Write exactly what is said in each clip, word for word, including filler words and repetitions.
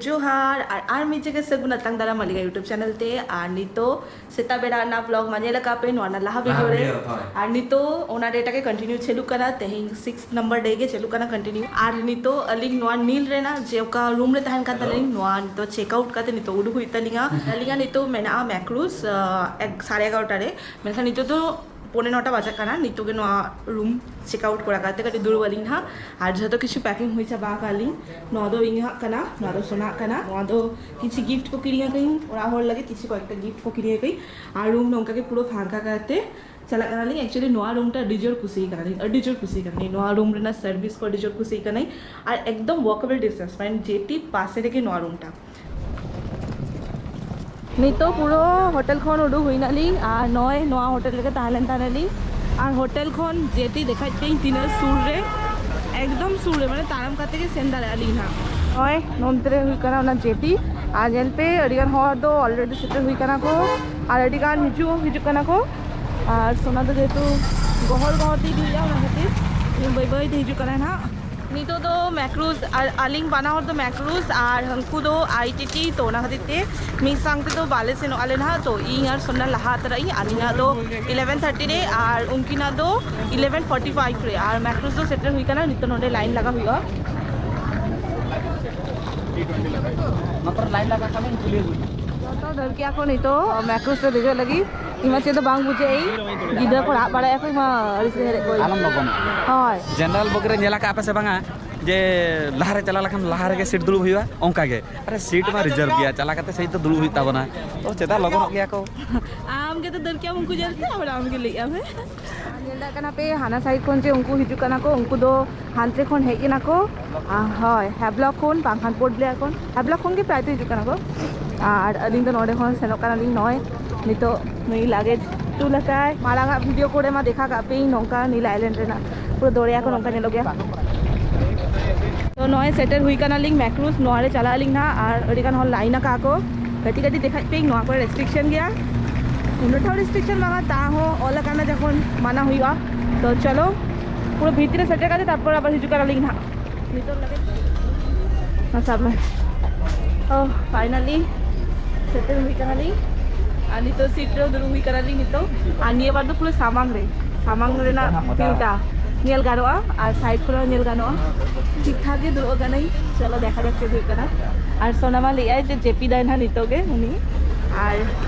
ᱡᱚᱦᱟᱨ ᱟᱨ ᱟᱨ ᱢᱤᱫ ᱡᱟᱭᱜᱟ ᱥᱟᱹᱜᱩᱱ ᱟᱛᱟᱝ ᱫᱟᱨᱟᱢ ᱟᱞᱤᱝᱟ YouTube ᱪᱮᱱᱮᱞ ᱛᱮ᱾ ᱟᱨ ᱱᱤᱛᱚᱜ ᱥᱮᱛᱟᱜ ᱵᱮᱲᱟ ᱨᱮᱱᱟᱜ ᱵᱞᱚᱜ ᱢᱟ ᱧᱮᱞ ᱟᱠᱟᱫ ᱯᱮ ᱱᱚᱣᱟ ᱨᱮᱱᱟᱜ ᱞᱟᱦᱟ ᱞᱟᱦᱟ ᱵᱷᱤᱰᱤᱭᱳ ᱨᱮ᱾ ᱵᱷᱤᱰᱤᱭᱳ ᱨᱮ, ᱦᱳᱭ᱾ ᱟᱨ ᱱᱤᱛᱚᱜ ᱚᱱᱟ ᱰᱮᱴᱟ ᱜᱮ ᱠᱚᱱᱴᱤᱱᱤᱭᱩ ᱪᱟᱹᱞᱩᱜ ᱠᱟᱱᱟ, ᱛᱮᱦᱮᱧ ᱥᱤᱠᱥ ᱱᱟᱢᱵᱟᱨ ᱰᱮ ᱜᱮ ᱪᱟᱹᱞᱩᱜ ᱠᱟᱱᱟ ᱠᱚᱱᱴᱤᱱᱤᱭᱩ᱾ ᱟᱨ ᱱᱤᱛᱚᱜ ᱟᱹᱞᱤᱧ ᱱᱚᱣᱟ ᱱᱤᱞ ᱨᱮᱱᱟᱜ ᱡᱮ ᱚᱠᱟ ᱨᱩᱢ ᱨᱮ ᱛᱟᱦᱮᱱ ᱠᱟᱱ ᱦᱮᱞᱳ᱾ ᱛᱟᱹᱞᱤᱧ, ᱱᱚᱣᱟ ᱱᱤᱛᱚᱜ ᱪᱮᱠ ᱟᱣᱩᱴ ᱠᱟᱛᱮ ᱱᱤᱛᱚᱜ ᱩᱰᱩᱠ ᱦᱩᱭᱩᱜ ᱛᱟᱹᱞᱤᱧᱟ᱾ ᱟᱹᱞᱤᱧᱟᱜ ᱱᱤᱛᱚᱜ ᱢᱮᱱᱟᱜᱼᱟ ᱢᱮᱠᱨᱩᱥ, ᱟᱸ, ᱮᱠ, ᱥᱟᱲᱮ ᱮᱜᱟᱨᱚᱴᱟ ᱨᱮ, ᱢᱮᱱᱠᱷᱟᱱ ᱱᱤᱛᱚᱜ ᱫᱚ ᱯᱚᱱᱮ ᱱᱚᱴᱟ ᱵᱟᱡᱟᱜ ᱠᱟᱱᱟ᱾ ᱱᱤᱛᱚᱜ ᱜᱮ ᱱᱚᱣᱟ ᱨᱩᱢ ᱪᱮᱠ ᱟᱣᱩᱴ ᱠᱚᱨᱟᱣ ᱠᱟᱛᱮ ᱠᱟᱹᱴᱤᱡ ᱫᱩᱲᱩᱵ ᱟᱹᱞᱤᱧ ᱦᱟᱸᱜ᱾ ᱟᱨ ᱡᱷᱚᱛᱚ ᱠᱤᱪᱷᱩ ᱯᱮᱠᱤᱝ ᱦᱩᱭ ᱪᱟᱵᱟ ᱟᱠᱟᱫ ᱟᱹᱞᱤᱧ᱾ ᱱᱚᱣᱟ ᱫᱚ ᱤᱧᱟᱹᱜ ᱠᱟᱱᱟ, ᱱᱚᱣᱟ ᱫᱚ ᱥᱳᱱᱟᱜ ᱠᱟᱱᱟ, ᱱᱚᱣᱟ ᱫᱚ ᱠᱤᱪᱷᱩ ᱜᱤᱯᱷᱴ ᱠᱚ ᱠᱤᱨᱤᱧ ᱟᱠᱟᱫᱟᱹᱧ ᱚᱲᱟᱜ ᱦᱚᱲ ᱞᱟᱹᱜᱤᱫ, ᱠᱤᱪᱷᱩ ᱠᱚᱭᱮᱠᱴᱟ ᱜᱤᱯᱷᱴ ᱠᱚ ᱠᱤᱨᱤᱧ ᱟᱠᱟᱫᱟᱹᱧ᱾ ᱟᱨ ᱨᱩᱢ ᱱᱚᱝᱠᱟ ᱜᱮ ᱯᱩᱨᱟᱹ ᱯᱷᱟᱸᱠᱟ ᱠᱟᱛᱮ ᱪᱟᱞᱟᱜ ᱠᱟᱱᱟᱞᱤᱧ᱾ ᱮᱠᱪᱩᱭᱮᱞᱤ ᱱᱚᱣᱟ ᱨᱩᱢᱴᱟ ᱟᱹᱰᱤ ᱡᱳᱨ ᱠᱩᱥᱤ ᱠᱟᱱᱟᱞᱤᱧ, ᱟᱹᱰᱤ ᱡᱳᱨ ᱠᱩᱥᱤ ᱠᱟᱱᱟᱞᱤᱧ᱾ ᱱᱚᱣᱟ ᱨᱩᱢ ᱨᱮᱱᱟᱜ ᱥᱟᱨᱵᱷᱤᱥ ᱠᱚ ᱟᱹᱰᱤ ᱡᱳᱨ ᱠᱩᱥᱤ ᱠᱟᱱᱟᱧ᱾ ᱟᱨ ᱮᱠᱫᱚᱢ ᱣᱚᱠᱮᱵᱚᱞ ᱰᱤᱥᱴᱮᱱᱥ, ᱢᱟᱱᱮ ᱡᱮᱴᱤ ᱯᱟᱥᱮ ᱨᱮᱜᱮ ᱱᱚᱣᱟ ᱨᱩᱢᱴᱟ᱾ ᱱᱤᱛᱚᱜ ᱯᱩᱨᱟᱹ ᱦᱳᱴᱮᱞ ᱠᱷᱚᱱ ᱩᱰᱩᱠ ᱦᱩᱭ ᱱᱟᱞᱤᱧ ᱟᱨ ᱱᱚᱜᱼᱚᱭ ᱱᱚᱣᱟ ᱦᱳᱴᱮᱞ ᱨᱮᱜᱮ ᱛᱟᱦᱮᱸ ᱞᱮᱱ ᱛᱟᱦᱮᱱᱟᱞᱤᱧ᱾ ᱟᱨ ᱦᱳᱴᱮᱞ ᱠᱷᱚᱱ ᱡᱮᱴᱤ ᱫᱮᱠᱷᱟᱡ ᱯᱮ ᱛᱤᱱᱟᱹᱜ ᱥᱩᱨ ᱨᱮ, ᱮᱠᱫᱚᱢ ᱥᱩᱨ ᱨᱮ, ᱢᱟᱱᱮ ᱛᱟᱲᱟᱢ ᱠᱟᱛᱮ ᱜᱮ ᱥᱮᱱ ᱫᱟᱲᱮᱭᱟᱜᱼᱟ ᱞᱤᱧ ᱦᱟᱸᱜ᱾ ᱱᱚᱜᱼᱚᱭ ᱱᱚᱱᱛᱮ ᱨᱮ ᱦᱩᱭᱩᱜ ᱠᱟᱱᱟ ᱚᱱᱟ ᱡᱮᱴᱤ᱾ ᱟᱨ ᱧᱮᱞ ᱯᱮ, ᱟᱹᱰᱤ ᱜᱟᱱ ᱦᱚᱲ ᱫᱚ ᱚᱞᱨᱮᱰᱤ ᱥᱮᱴᱮᱨ ᱦᱩᱭ ᱠᱟᱱᱟ ᱠᱚ ᱟᱨ ᱟᱹᱰᱤ ᱜᱟᱱ ᱦᱤᱡᱩᱜ ᱦᱚᱸ ᱦᱤᱡᱩᱜ ᱠᱟᱱᱟ ᱠᱚ᱾ ᱟᱨ ᱥᱳᱱᱟ ᱫᱚ ᱡᱮᱦᱮᱛᱩ ᱜᱚᱦᱚᱲ ᱜᱚᱦᱚᱲ ᱛᱮ ᱤᱫᱤ ᱦᱩᱭᱩᱜᱼᱟ, ᱚᱱᱟ ᱠᱷᱟᱹᱛᱤᱨ ᱵᱟᱹᱭ ᱵᱟᱹᱭ ᱛᱮ ᱦᱤᱡᱩᱜ ᱠᱟᱱᱟ ᱱᱟᱦᱟᱜ᱾ ᱱᱤᱛᱚᱜ ᱫᱚ ᱢᱮᱠᱨᱩᱥ, ᱟᱨ ᱟᱹᱞᱤᱧ ᱵᱟᱱᱟ ᱦᱚᱲ ᱫᱚ ᱢᱮᱠᱨᱩᱥ ᱟᱨ ᱦᱟᱹᱱᱠᱩ ᱫᱚ ᱟᱭᱴᱤᱴᱤ, ᱛᱚ ᱚᱱᱟ ᱠᱷᱟᱹᱛᱤᱨ ᱛᱮ ᱢᱤᱫ ᱥᱟᱝ ᱛᱮᱫᱚ ᱵᱟᱞᱮ ᱥᱮᱱᱚᱜ ᱟᱞᱮ ᱱᱟᱦᱟᱜ᱾ ᱛᱚ ᱤᱧ ᱟᱨ ᱥᱳᱱᱟ ᱞᱟᱦᱟ ᱛᱚᱨᱟᱜ ᱤᱧ, ᱟᱹᱞᱤᱧᱟᱜ ᱫᱚ ᱤᱞᱮᱵᱷᱮᱱ ᱛᱷᱟᱨᱴᱤ ᱨᱮ ᱟᱨ ᱩᱱᱠᱤᱱᱟᱜ ᱫᱚ ᱤᱞᱮᱵᱷᱮᱱ ᱯᱷᱳᱨᱴᱤ ᱯᱷᱟᱭᱤᱵᱷ ᱨᱮ᱾ ᱟᱨ ᱢᱮᱠᱨᱩᱥ ᱫᱚ ᱥᱮᱴᱮᱨ ᱦᱩᱭ ᱠᱟᱱᱟ, ᱱᱤᱛᱚᱜ ᱱᱚᱰᱮ ᱞᱟᱭᱤᱱ ᱞᱟᱜᱟᱣ ᱦᱩᱭᱩᱜᱼᱟ᱾ ᱱᱚᱛᱮ ᱨᱮ ᱞᱟᱭᱤᱱ ᱞᱟᱜᱟ ᱠᱷᱟᱱ ᱤᱧ ᱠᱩᱞᱤ ᱟᱹᱜᱩᱭ ᱢᱮ᱾ ᱡᱚᱛᱚ ᱫᱟᱹᱲ ᱠᱮᱜᱼᱟ ᱠᱚ ᱱᱤᱛᱚᱜ ᱢᱮᱠᱨᱩᱥ ᱨᱮ ᱫᱮᱡᱚᱜ ᱞᱟᱹᱜᱤᱫ᱾ ᱤᱧ ᱢᱟ ᱪᱮᱫ ᱫᱚ ᱵᱟᱝ ᱵᱩᱡᱷᱟᱹᱜ ᱤᱧ, ᱜᱤᱫᱽᱨᱟᱹ ᱠᱚ ᱨᱟᱜ ᱵᱟᱲᱟᱭᱟ ᱠᱚ, ᱤᱧ ᱢᱟ ᱟᱹᱲᱤᱥ ᱜᱮ ᱦᱮᱡ ᱠᱚᱜ ᱤᱧ᱾ ᱟᱞᱚᱢ ᱞᱚᱜᱚᱱᱚᱜᱼᱟ᱾ ᱦᱳᱭ᱾ ᱡᱮᱱᱟᱨᱮᱞ ᱵᱚᱜᱤ ᱨᱮ ᱧᱮᱞ ᱟᱠᱟᱫ ᱯᱮ ᱥᱮ ᱵᱟᱝᱟ ᱡᱮ ᱞᱟᱦᱟ ᱨᱮ ᱪᱟᱞᱟᱣ ᱞᱮᱠᱷᱟᱱ ᱞᱟᱦᱟ ᱨᱮᱜᱮ ᱥᱤᱴ ᱫᱩᱲᱩᱵ ᱦᱩᱭᱩᱜᱼᱟ? ᱚᱱᱠᱟ ᱜᱮ᱾ ᱟᱨᱮ, ᱥᱤᱴ ᱢᱟ ᱨᱤᱡᱟᱨᱵᱷ ᱜᱮᱭᱟ, ᱪᱟᱞᱟᱣ ᱠᱟᱛᱮ ᱥᱤᱴ ᱫᱚ ᱫᱩᱲᱩᱵ ᱦᱩᱭᱩᱜ ᱛᱟᱵᱚᱱᱟ᱾ ᱛᱚ ᱪᱮᱫᱟᱜ ᱞᱚᱜᱚᱱᱚᱜ ᱜᱮᱭᱟ ᱠᱚ? ᱟᱢ ᱜᱮ ᱛᱚ ᱫᱟᱹᱲ ᱠᱮᱜᱼᱟᱢ ᱩᱱᱠᱩ ᱧᱮᱞ ᱛᱮ, ᱟᱵᱟᱨ ᱟᱢ ᱜᱮ ᱞᱟᱹᱭᱮᱜᱼᱟᱢ, ᱦᱮᱸ? ᱧᱮᱞ ᱫᱟᱲᱮᱭᱟᱜ ᱠᱟᱱᱟ ᱯᱮ, ᱦᱟᱱᱟ ᱥᱟᱭᱤᱰ ᱠᱷᱚᱱ ᱡᱮ ᱩᱱᱠᱩ ᱦᱤᱡᱩᱜ ᱠᱟᱱᱟ ᱠᱚ, ᱩᱱᱠᱩ ᱫᱚ ᱦᱟᱱᱛᱮ ᱠᱷᱚᱱ ᱦᱮᱡ ᱮᱱᱟ ᱠᱚ᱾ ᱟ, ᱦᱳᱭ, ᱦᱮᱵᱞᱚᱠ ᱠᱷᱚᱱ, ᱵᱟᱝᱠᱷᱟᱱ ᱯᱳᱨᱴ ᱵᱞᱮᱭᱟᱨ ᱠᱷᱚᱱ, ᱦᱮᱵᱞᱚᱠ ᱠᱷᱚᱱ ᱜᱮ ᱯᱨᱟᱭ ᱛᱮ ᱦᱤᱡᱩᱜ ᱠᱟᱱᱟ ᱠᱚ᱾ ᱟᱨ ᱟᱹᱞᱤᱧ ᱫᱚ ᱱᱚᱰᱮ ᱠᱷᱚᱱ ᱥᱮᱱᱚᱜ ᱠᱟᱱᱟᱞᱤᱧ᱾ ᱱᱚᱜᱼᱚᱭ ᱱᱤᱛᱚᱜ ᱱᱩᱭ ᱞᱟᱜᱮᱡᱽ ᱛᱩᱞ ᱟᱠᱟᱭ᱾ ᱢᱟᱲᱟᱝ ᱟᱜ ᱵᱷᱤᱰᱤᱭᱳ ᱠᱚᱨᱮ ᱢᱟ ᱫᱮᱠᱷᱟ ᱠᱟᱜ ᱯᱮᱭᱟᱹᱧ ᱱᱚᱝᱠᱟ ᱱᱤᱞ ᱟᱭᱞᱮᱱᱰ ᱨᱮᱱᱟᱜ ᱯᱩᱨᱟᱹ ᱫᱚᱨᱭᱟ ᱠᱚ ᱱᱚᱝᱠᱟ ᱧᱮᱞᱚᱜ ᱜᱮᱭᱟ᱾ ᱛᱚ ᱱᱚᱜᱼᱚᱭ ᱥᱮᱴᱮᱨ ᱦᱩᱭ ᱠᱟᱱᱟᱞᱤᱧ ᱢᱮᱠᱨᱩᱥ᱾ ᱱᱚᱣᱟ ᱨᱮ ᱪᱟᱞᱟᱜ ᱟᱹᱞᱤᱧ ᱱᱟᱦᱟᱜ, ᱟᱨ ᱟᱹᱰᱤ ᱜᱟᱱ ᱦᱚᱲ ᱞᱟᱭᱤᱱ ᱟᱠᱟᱜᱼᱟ ᱠᱚ᱾ ᱠᱟᱹᱴᱤᱡ ᱠᱟᱹᱴᱤᱡ ᱫᱮᱠᱷᱟᱡ ᱯᱮᱭᱟᱹᱧ, ᱱᱚᱣᱟ ᱠᱚᱨᱮ ᱨᱮᱥᱴᱨᱤᱠᱥᱚᱱ ᱜᱮᱭᱟ, ᱩᱱᱟᱹᱜ ᱴᱟᱜ ᱨᱮᱥᱴᱨᱤᱠᱥᱚᱱ ᱵᱟᱝᱟ, ᱛᱟ ᱦᱚᱸ ᱚᱞ ᱟᱠᱟᱱᱟ ᱡᱚᱠᱷᱚᱱ ᱢᱟᱱᱟ ᱦᱩᱭᱩᱜᱼᱟ᱾ ᱛᱚ ᱪᱚᱞᱚ, ᱯᱩᱨᱟᱹ ᱵᱷᱤᱛᱨᱤ ᱨᱮ ᱥᱮᱴᱮᱨ ᱠᱟᱛᱮ ᱛᱟᱨᱯᱚᱨ ᱟᱵᱟᱨ ᱦᱤᱡᱩᱜ ᱠᱟᱱᱟᱞᱤᱧ ᱱᱟᱦᱟᱜ᱾ ᱱᱤᱛᱚᱜ ᱞᱟᱹᱜᱤᱫ ᱢᱟ ᱥᱟᱵ ᱢᱮ᱾ ᱚ, finally ᱥᱮᱴᱮᱨ ᱦᱩᱭ ᱠᱟᱱᱟᱞᱤᱧ᱾ ᱟᱨ ᱱᱤᱛᱚᱜ ᱥᱤᱴ ᱨᱮ ᱫᱩᱲᱩᱵ ᱦᱩᱭ ᱠᱟᱱᱟᱞᱤᱧ ᱱᱤᱛᱚᱜ᱾ ᱟᱨ ᱱᱤᱭᱟᱹ ᱵᱟᱨ ᱫᱚ ᱯᱩᱨᱟᱹ ᱥᱟᱢᱟᱝ ᱨᱮ, ᱥᱟᱢᱟᱝ ᱨᱮᱱᱟᱜ ᱵᱷᱤᱭᱩᱴᱟ ᱧᱮᱞ ᱜᱟᱱᱚᱜᱼᱟ ᱟᱨ ᱥᱟᱭᱤᱰ ᱠᱚᱨᱮ ᱦᱚᱸ ᱧᱮᱞ ᱜᱟᱱᱚᱜᱼᱟ᱾ ᱴᱷᱤᱠ ᱴᱷᱟᱠ ᱜᱮ ᱫᱩᱲᱩᱵ ᱠᱟᱹᱱᱟᱹᱧ᱾ ᱪᱚᱞᱚ ᱫᱮᱠᱷᱟ ᱡᱟᱠ ᱪᱮᱫ ᱦᱩᱭᱩᱜ ᱠᱟᱱᱟ᱾ ᱟᱨ ᱥᱳᱱᱟᱢᱟ ᱞᱟᱹᱭᱮᱫᱼᱟᱭ ᱡᱮ ᱡᱮᱯᱤᱫᱟᱭ ᱱᱟᱦᱟᱜ ᱱᱤᱛᱚᱜ ᱜᱮ ᱩᱱᱤ᱾ ᱟᱨ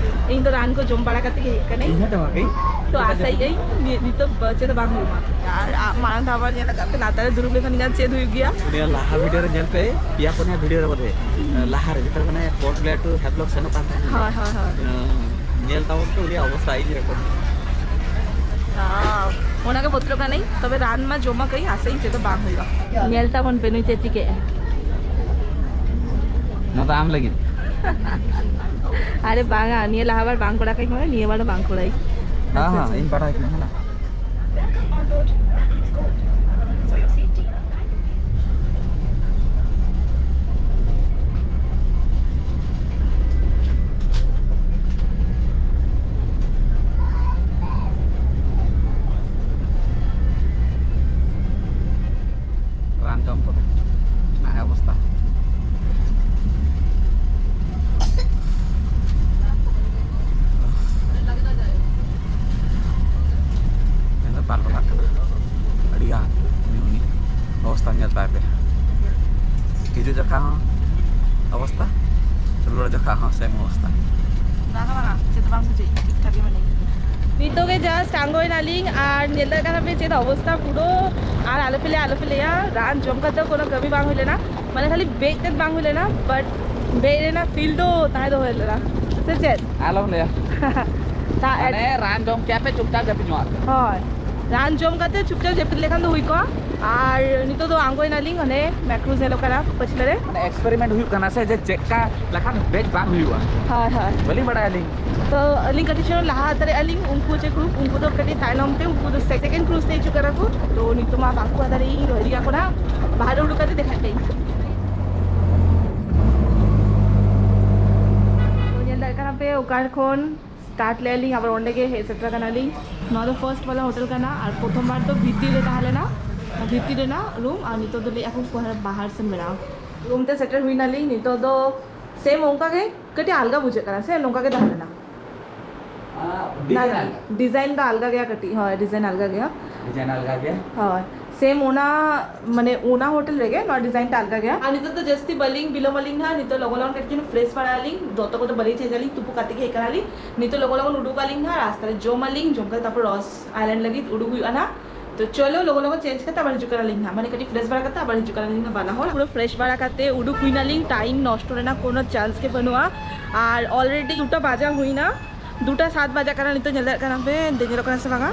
ᱤᱧ ᱫᱚ ᱨᱟᱱ ᱠᱚ ᱡᱚᱢ ᱵᱟᱲᱟ ᱠᱟᱛᱮ ᱜᱮ ᱦᱮᱡ ᱠᱟᱹᱱᱟᱹᱧ᱾ ᱤᱧ ᱦᱚᱸ ᱫᱚ ᱵᱟᱝ ᱠᱟᱹᱧ᱾ ᱛᱚ ᱟᱥᱟᱭᱮᱫ ᱟᱹᱧ ᱱᱤ-, ᱱᱤᱛᱚᱜ ᱪᱮᱫ ᱦᱚᱸ ᱵᱟᱝ ᱦᱩᱭᱩᱜᱼᱟ᱾ ᱟᱨ ᱟ-, ᱢᱟᱲᱟᱝ ᱫᱷᱟᱣ ᱵᱟᱨ ᱧᱮᱞ ᱟᱠᱟᱫ ᱯᱮ ᱞᱟᱛᱟᱨ ᱨᱮ ᱫᱩᱲᱩᱵ ᱞᱮᱠᱷᱟᱱ ᱜᱮ ᱪᱮᱫ ᱦᱩᱭᱩᱜ ᱜᱮᱭᱟ? ᱩᱱᱤᱭᱟᱜ ᱞᱟᱦᱟ ᱵᱷᱤᱰᱤᱭᱳ ᱨᱮ ᱧᱮᱞ ᱯᱮ, ᱯᱮᱭᱟ ᱯᱩᱱᱭᱟ ᱵᱷᱤᱰᱤᱭᱳ ᱨᱮ ᱵᱚᱞᱮ, ᱞᱟᱦᱟ ᱨᱮ ᱡᱚᱠᱷᱚᱱ ᱢᱟᱱᱮ ᱯᱳᱨᱴ ᱵᱞᱮᱭᱟᱨ ᱴᱩ ᱦᱮᱵᱞᱚᱠ ᱥᱮᱱᱚᱜ ᱠᱟᱱ ᱛᱟᱦᱮᱸᱱᱟ᱾ ᱦᱳᱭ, ᱦᱳᱭ, ᱦᱳᱭ᱾ ᱧᱮᱞ ᱛᱟᱵᱚᱱ ᱯᱮ ᱩᱱᱤᱭᱟᱜ ᱚᱵᱚᱥᱛᱟ ᱤᱧ ᱨᱮᱠᱚᱨᱰ᱾ ᱚᱱᱟ ᱜᱮ ᱵᱚᱛᱚᱨᱚᱜ ᱠᱟᱹᱱᱟᱹᱧ, ᱛᱚᱵᱮ ᱨᱟᱱ ᱢᱟ ᱡᱚᱢᱟ ᱠᱟᱹᱧ, ᱟᱥᱟᱭᱟᱹᱧ ᱪᱮᱫ ᱦᱚᱸ ᱵᱟᱝ ᱦᱩᱭᱩᱜᱼᱟ᱾ ᱧᱮᱞ ᱛᱟᱵᱚᱱ ᱯᱮ ᱱᱩᱭ ᱪᱮᱫ ᱪᱤᱠᱟᱹᱜᱼᱟ᱾ ᱱᱚᱣᱟ ᱫᱚ ᱟᱢ ᱞᱟᱹᱜᱤᱫ᱾ ᱟᱨᱮ ᱵᱟᱝᱟ, ᱱᱤᱭᱟᱹ ᱞᱟᱦᱟ ᱵᱟᱨ ᱵᱟᱝ ᱠᱚᱨᱟᱣ ᱠᱟᱹᱧ ᱢᱟᱱᱮ ᱱᱤᱭᱟᱹ ᱵᱟᱨ ᱫᱚ ᱵᱟᱝ ᱠᱚᱨᱟᱣ᱾ ᱦᱮᱸ, ᱦᱮᱸ, ᱤᱧ ᱯᱟᱲᱦᱟᱣ ᱠᱟᱱᱟ, ᱦᱮᱸ᱾ ᱨᱟᱱ ᱡᱚᱢ ᱯᱚᱨᱮ ᱱᱟᱦᱟᱜ ᱚᱵᱚᱥᱛᱟ᱾ ᱧᱮᱞ ᱫᱚ ᱵᱟᱨ ᱵᱟᱡᱟᱜ ᱠᱟᱱᱟ᱾ ᱟᱹᱰᱤ ᱜᱟᱱ ᱩᱱᱤ, ᱩᱱᱤ ᱚᱵᱚᱥᱛᱟ ᱧᱮᱞ ᱛᱟᱭ ᱯᱮ᱾ ᱦᱤᱡᱩᱜ ᱡᱚᱠᱷᱟ ᱦᱚᱸ ᱚᱵᱚᱥᱛᱟ, ᱨᱩᱣᱟᱹᱲ ᱡᱚᱠᱷᱟ ᱦᱚᱸ ᱥᱮᱢ ᱚᱵᱚᱥᱛᱟ᱾ ᱵᱟᱝᱟ, ᱵᱟᱝᱟ, ᱪᱮᱫ ᱦᱚᱸ ᱵᱟᱝ ᱵᱩᱡᱷᱟᱹᱜ, ᱴᱷᱤᱠ ᱴᱷᱟᱠ ᱜᱮ ᱢᱮᱱᱟᱹᱧᱟ᱾ ᱱᱤᱛᱚᱜ ᱜᱮ just ᱟᱬᱜᱚᱭᱮᱱᱟᱞᱤᱧ ᱟᱨ ᱧᱮᱞ ᱫᱟᱲᱮᱭᱟᱜ ᱠᱟᱱᱟ ᱯᱮ ᱪᱮᱫ ᱚᱵᱚᱥᱛᱟ ᱯᱩᱨᱟᱹ᱾ ᱟᱨ ᱟᱞᱚᱯᱮ ᱞᱟᱹᱭᱟ, ᱟᱞᱚᱯᱮ ᱞᱟᱹᱭᱟ, ᱨᱟᱱ ᱡᱚᱢ ᱠᱟᱛᱮ ᱠᱳᱱᱳ ᱠᱟᱹᱢᱤ ᱵᱟᱝ ᱦᱩᱭ ᱞᱮᱱᱟ, ᱢᱟᱱᱮ ᱠᱷᱟᱹᱞᱤ ᱵᱮᱡ ᱛᱮᱫ ᱵᱟᱝ ᱦᱩᱭ ᱞᱮᱱᱟ, but ᱵᱮᱡ ᱨᱮᱱᱟᱜ feel ᱫᱚ ᱛᱟᱦᱮᱸ ᱫᱚ ᱦᱩᱭ ᱞᱮᱱᱟ, ᱥᱮ ᱪᱮᱫ? ᱟᱞᱚᱢ ᱞᱟᱹᱭᱟ᱾ ᱛᱟ-, ᱢᱟᱱᱮ ᱨᱟᱱ ᱡᱚᱢ ᱠᱮᱭᱟ ᱯᱮ, ᱪᱩᱯᱪᱟᱯ ᱡᱟᱹᱯᱤᱫ ᱡᱚᱝᱟᱜ ᱯᱮ᱾ ᱦᱳᱭ, ᱨᱟᱱ ᱡᱚᱢ ᱠᱟᱛᱮ ᱪᱩᱯᱪᱟᱯ ᱡᱟᱹᱯᱤᱫ ᱞᱮᱠᱷᱟᱱ ᱫᱚ ᱦᱩᱭ ᱠᱚᱜᱼᱟ᱾ ᱟᱨ ᱱᱤᱛᱚᱜ ᱫᱚ ᱟᱬᱜᱚᱭᱮᱱᱟᱞᱤᱧ, ᱚᱱᱮ ᱢᱮᱠᱨᱩᱡᱽ ᱧᱮᱞᱚᱜ ᱠᱟᱱᱟ ᱯᱟᱹᱪᱷᱞᱟᱹ ᱨᱮ᱾ ᱢᱟᱱᱮ experiment ᱦᱩᱭᱩᱜ ᱠᱟᱱᱟ ᱥᱮ, ᱡᱮ ᱪᱮᱫᱠᱟ ᱞᱮᱠᱷᱟᱱ ᱵᱮᱡ ᱵᱟᱝ ᱦᱩᱭᱩᱜᱼᱟ᱾ ᱦᱳᱭ, ᱦᱳᱭ᱾ ᱵᱟᱹᱞᱤᱧ ᱵᱟᱲᱟᱭᱟᱞᱤᱧ᱾ ᱛᱚ ᱟᱹᱞᱤᱧ ᱠᱟᱹᱴᱤᱡ ᱪᱩᱞᱩᱝ ᱞᱟᱦᱟ ᱦᱟᱛᱟᱲᱮᱜᱼᱟ ᱞᱤᱧ, ᱩᱱᱠᱩ ᱡᱮ group, ᱩᱱᱠᱩ ᱫᱚ ᱠᱟᱹᱴᱤᱡ ᱛᱟᱭᱱᱚᱢ ᱛᱮ, ᱩᱱᱠᱩ ᱫᱚ second cruise ᱛᱮ ᱦᱤᱡᱩᱜ ᱠᱟᱱᱟ ᱠᱚ᱾ ᱛᱚ ᱱᱤᱛᱚᱜ ᱢᱟ ᱵᱟᱝ ᱠᱚ ᱦᱟᱛᱟᱲᱮᱜᱼᱟ, ᱤᱧ ᱨᱚᱦᱤ ᱟᱠᱚ ᱱᱟ ᱵᱟᱦᱨᱮ ᱩᱰᱩᱠ ᱠᱟᱛᱮ ᱫᱮᱠᱷᱟᱜ ᱠᱟᱹᱧ᱾ ᱛᱚ ᱧᱮᱞ ᱫᱟᱲᱮᱭᱟᱜ ᱠᱟᱱᱟ ᱯᱮ ᱚᱠᱟ ᱠᱷᱚᱱ start ᱞᱮᱜᱼᱟ ᱞᱤᱧ, ᱟᱵᱟᱨ ᱚᱸᱰᱮ ᱜᱮ ᱦᱮᱡ ᱥᱮᱴᱮᱨ ᱠᱟᱱᱟ ᱞᱤᱧ᱾ ᱱᱚᱣᱟ ᱫᱚ first ᱵᱟᱞᱟ ᱦᱳᱴᱮᱞ ᱠᱟᱱᱟ, ᱟᱨ ᱯᱨᱚᱛᱷᱚᱢ ᱵᱟᱨ ᱫᱚ ᱵᱷᱤᱛᱤᱨ ᱨᱮ ᱛᱟᱦᱮᱸ ᱞᱮᱱᱟ, ᱵᱷᱤᱛᱤᱨ ᱨᱮᱱᱟᱜ room, ᱟᱨ ᱱᱤᱛᱚᱜ ᱫᱚ ᱞᱟᱹᱭᱮᱫᱼᱟ ᱠᱚ ᱵᱟᱦᱟᱨ ᱥᱮᱱ ᱵᱮᱱᱟᱣ᱾ Room ᱛᱮ ᱥᱮᱴᱮᱨ ᱦᱩᱭ ᱱᱟᱞᱤᱧ, ᱱᱤᱛᱚᱜ ᱫᱚ ᱥᱮᱢ ᱚᱱᱠᱟ ᱜᱮ, ᱠᱟᱹᱴᱤᱡ ᱟᱞᱜᱟ ᱵᱩᱡᱷᱟᱹᱜ ᱠᱟᱱᱟ ᱥᱮ ᱱᱚᱝᱠᱟ ᱜᱮ ᱛᱟᱦᱮᱸ ᱞᱮᱱᱟ? ᱰᱤᱡᱟᱭᱤᱱ ᱟᱞᱜᱟ᱾ ᱰᱤᱡᱟᱭᱤᱱ ᱫᱚ ᱟᱞᱜᱟ ᱜᱮᱭᱟ ᱠᱟᱹᱴᱤᱡ, ᱦᱳᱭ, ᱰᱤᱡᱟᱭᱤᱱ ᱟᱞᱜᱟ ᱜᱮᱭᱟ᱾ ᱰᱤᱡᱟᱭᱤᱱ ᱟᱞᱜᱟ ᱜᱮᱭᱟ᱾ ᱦᱳᱭ, ᱥᱮᱢ ᱚᱱᱟ, ᱢᱟᱱᱮ ᱚᱱᱟ ᱦᱳᱴᱮᱞ ᱨᱮᱜᱮ ᱱᱚᱣᱟ ᱰᱤᱡᱟᱭᱤᱱ ᱴᱟ ᱟᱞᱜᱟ ᱜᱮᱭᱟ᱾ ᱟᱨ ᱱᱤᱛᱚᱜ ᱫᱚ ᱡᱟᱹᱥᱛᱤ ᱵᱟᱹᱞᱤᱧ ᱵᱤᱞᱚᱢ ᱟᱹᱞᱤᱧ ᱱᱟᱦᱟᱜ, ᱱᱤᱛᱚᱜ ᱞᱚᱜᱚᱱ ᱞᱚᱜᱚᱱ ᱠᱟᱹᱴᱤᱡ ᱪᱩᱞᱩᱝ ᱯᱷᱨᱮᱥ ᱵᱟᱲᱟ ᱟᱹᱞᱤᱧ, ᱫᱚᱛᱚ ᱠᱚᱫᱚ ᱵᱟᱹᱞᱤᱧ ᱪᱮᱧᱡᱽ ᱟᱹᱞᱤᱧ, ᱛᱩᱯᱩ ᱠᱟᱛᱮ ᱜᱮ ᱦᱮᱡ ᱠᱟᱱᱟᱞᱤᱧ᱾ ᱱᱤᱛᱚᱜ ᱞᱚᱜᱚᱱ ᱞᱚᱜᱚᱱ ᱩᱰᱩᱠ ᱟᱹᱞᱤᱧ ᱱᱟᱦᱟᱜ, ᱨᱟᱥᱛᱟ ᱨᱮ ᱡᱚᱢ ᱟᱹᱞᱤᱧ, ᱡᱚᱢ ᱠᱟᱛᱮ ᱛᱟᱨᱯᱚᱨ ᱨᱚᱥ ᱟᱭᱞᱮᱱᱰ ᱞᱟᱹᱜᱤᱫ ᱩᱰᱩᱠ ᱦᱩᱭᱩᱜᱼᱟ ᱱᱟᱦᱟᱜ᱾ ᱛᱚ ᱪᱚᱞᱚ, ᱞᱚᱜᱚᱱ ᱞᱚᱜᱚᱱ ᱪᱮᱧᱡᱽ ᱠᱟᱛᱮ ᱟᱵᱟᱨ ᱦᱤᱡᱩᱜ ᱠᱟᱱᱟᱞᱤᱧ ᱱᱟᱦᱟᱜ, ᱢᱟᱱᱮ ᱠᱟᱹᱴᱤᱡ ᱯᱷᱨᱮᱥ ᱵᱟᱲᱟ ᱠᱟᱛᱮ ᱟᱵᱟᱨ ᱦᱤᱡᱩᱜ ᱠᱟᱱᱟᱞᱤᱧ ᱱᱟᱦᱟᱜ ᱵᱟᱱᱟ ᱦᱚᱲ᱾ ᱯᱩᱨᱟᱹ ᱯᱷᱨᱮᱥ ᱵᱟᱲᱟ ᱠᱟᱛᱮ ᱩᱰᱩᱠ ᱦᱩᱭᱱᱟᱞᱤᱧ, ᱴᱟᱭᱤᱢ ᱱᱚᱥᱴᱚ ᱨᱮᱱᱟᱜ ᱠᱳᱱᱳ ᱪᱟᱱᱥ ᱜᱮ ᱵᱟᱹᱱᱩᱜᱼᱟ᱾ ᱟᱨ ᱚᱞᱨᱮᱰᱤ ᱫᱩᱴᱟ ᱵᱟᱡᱟ ᱦᱩᱭᱱᱟ, ᱫᱩᱴᱟ ᱥᱟᱛ ᱵᱟᱡᱟᱜ ᱠᱟᱱᱟ ᱱᱤᱛᱚᱜ᱾ ᱧᱮᱞ ᱫᱟᱲᱮᱭᱟᱜ ᱠᱟᱱᱟ ᱯᱮ, ᱫᱮᱡ ᱧᱮᱞᱚᱜ ᱠᱟᱱᱟ ᱥᱮ ᱵᱟᱝᱟ?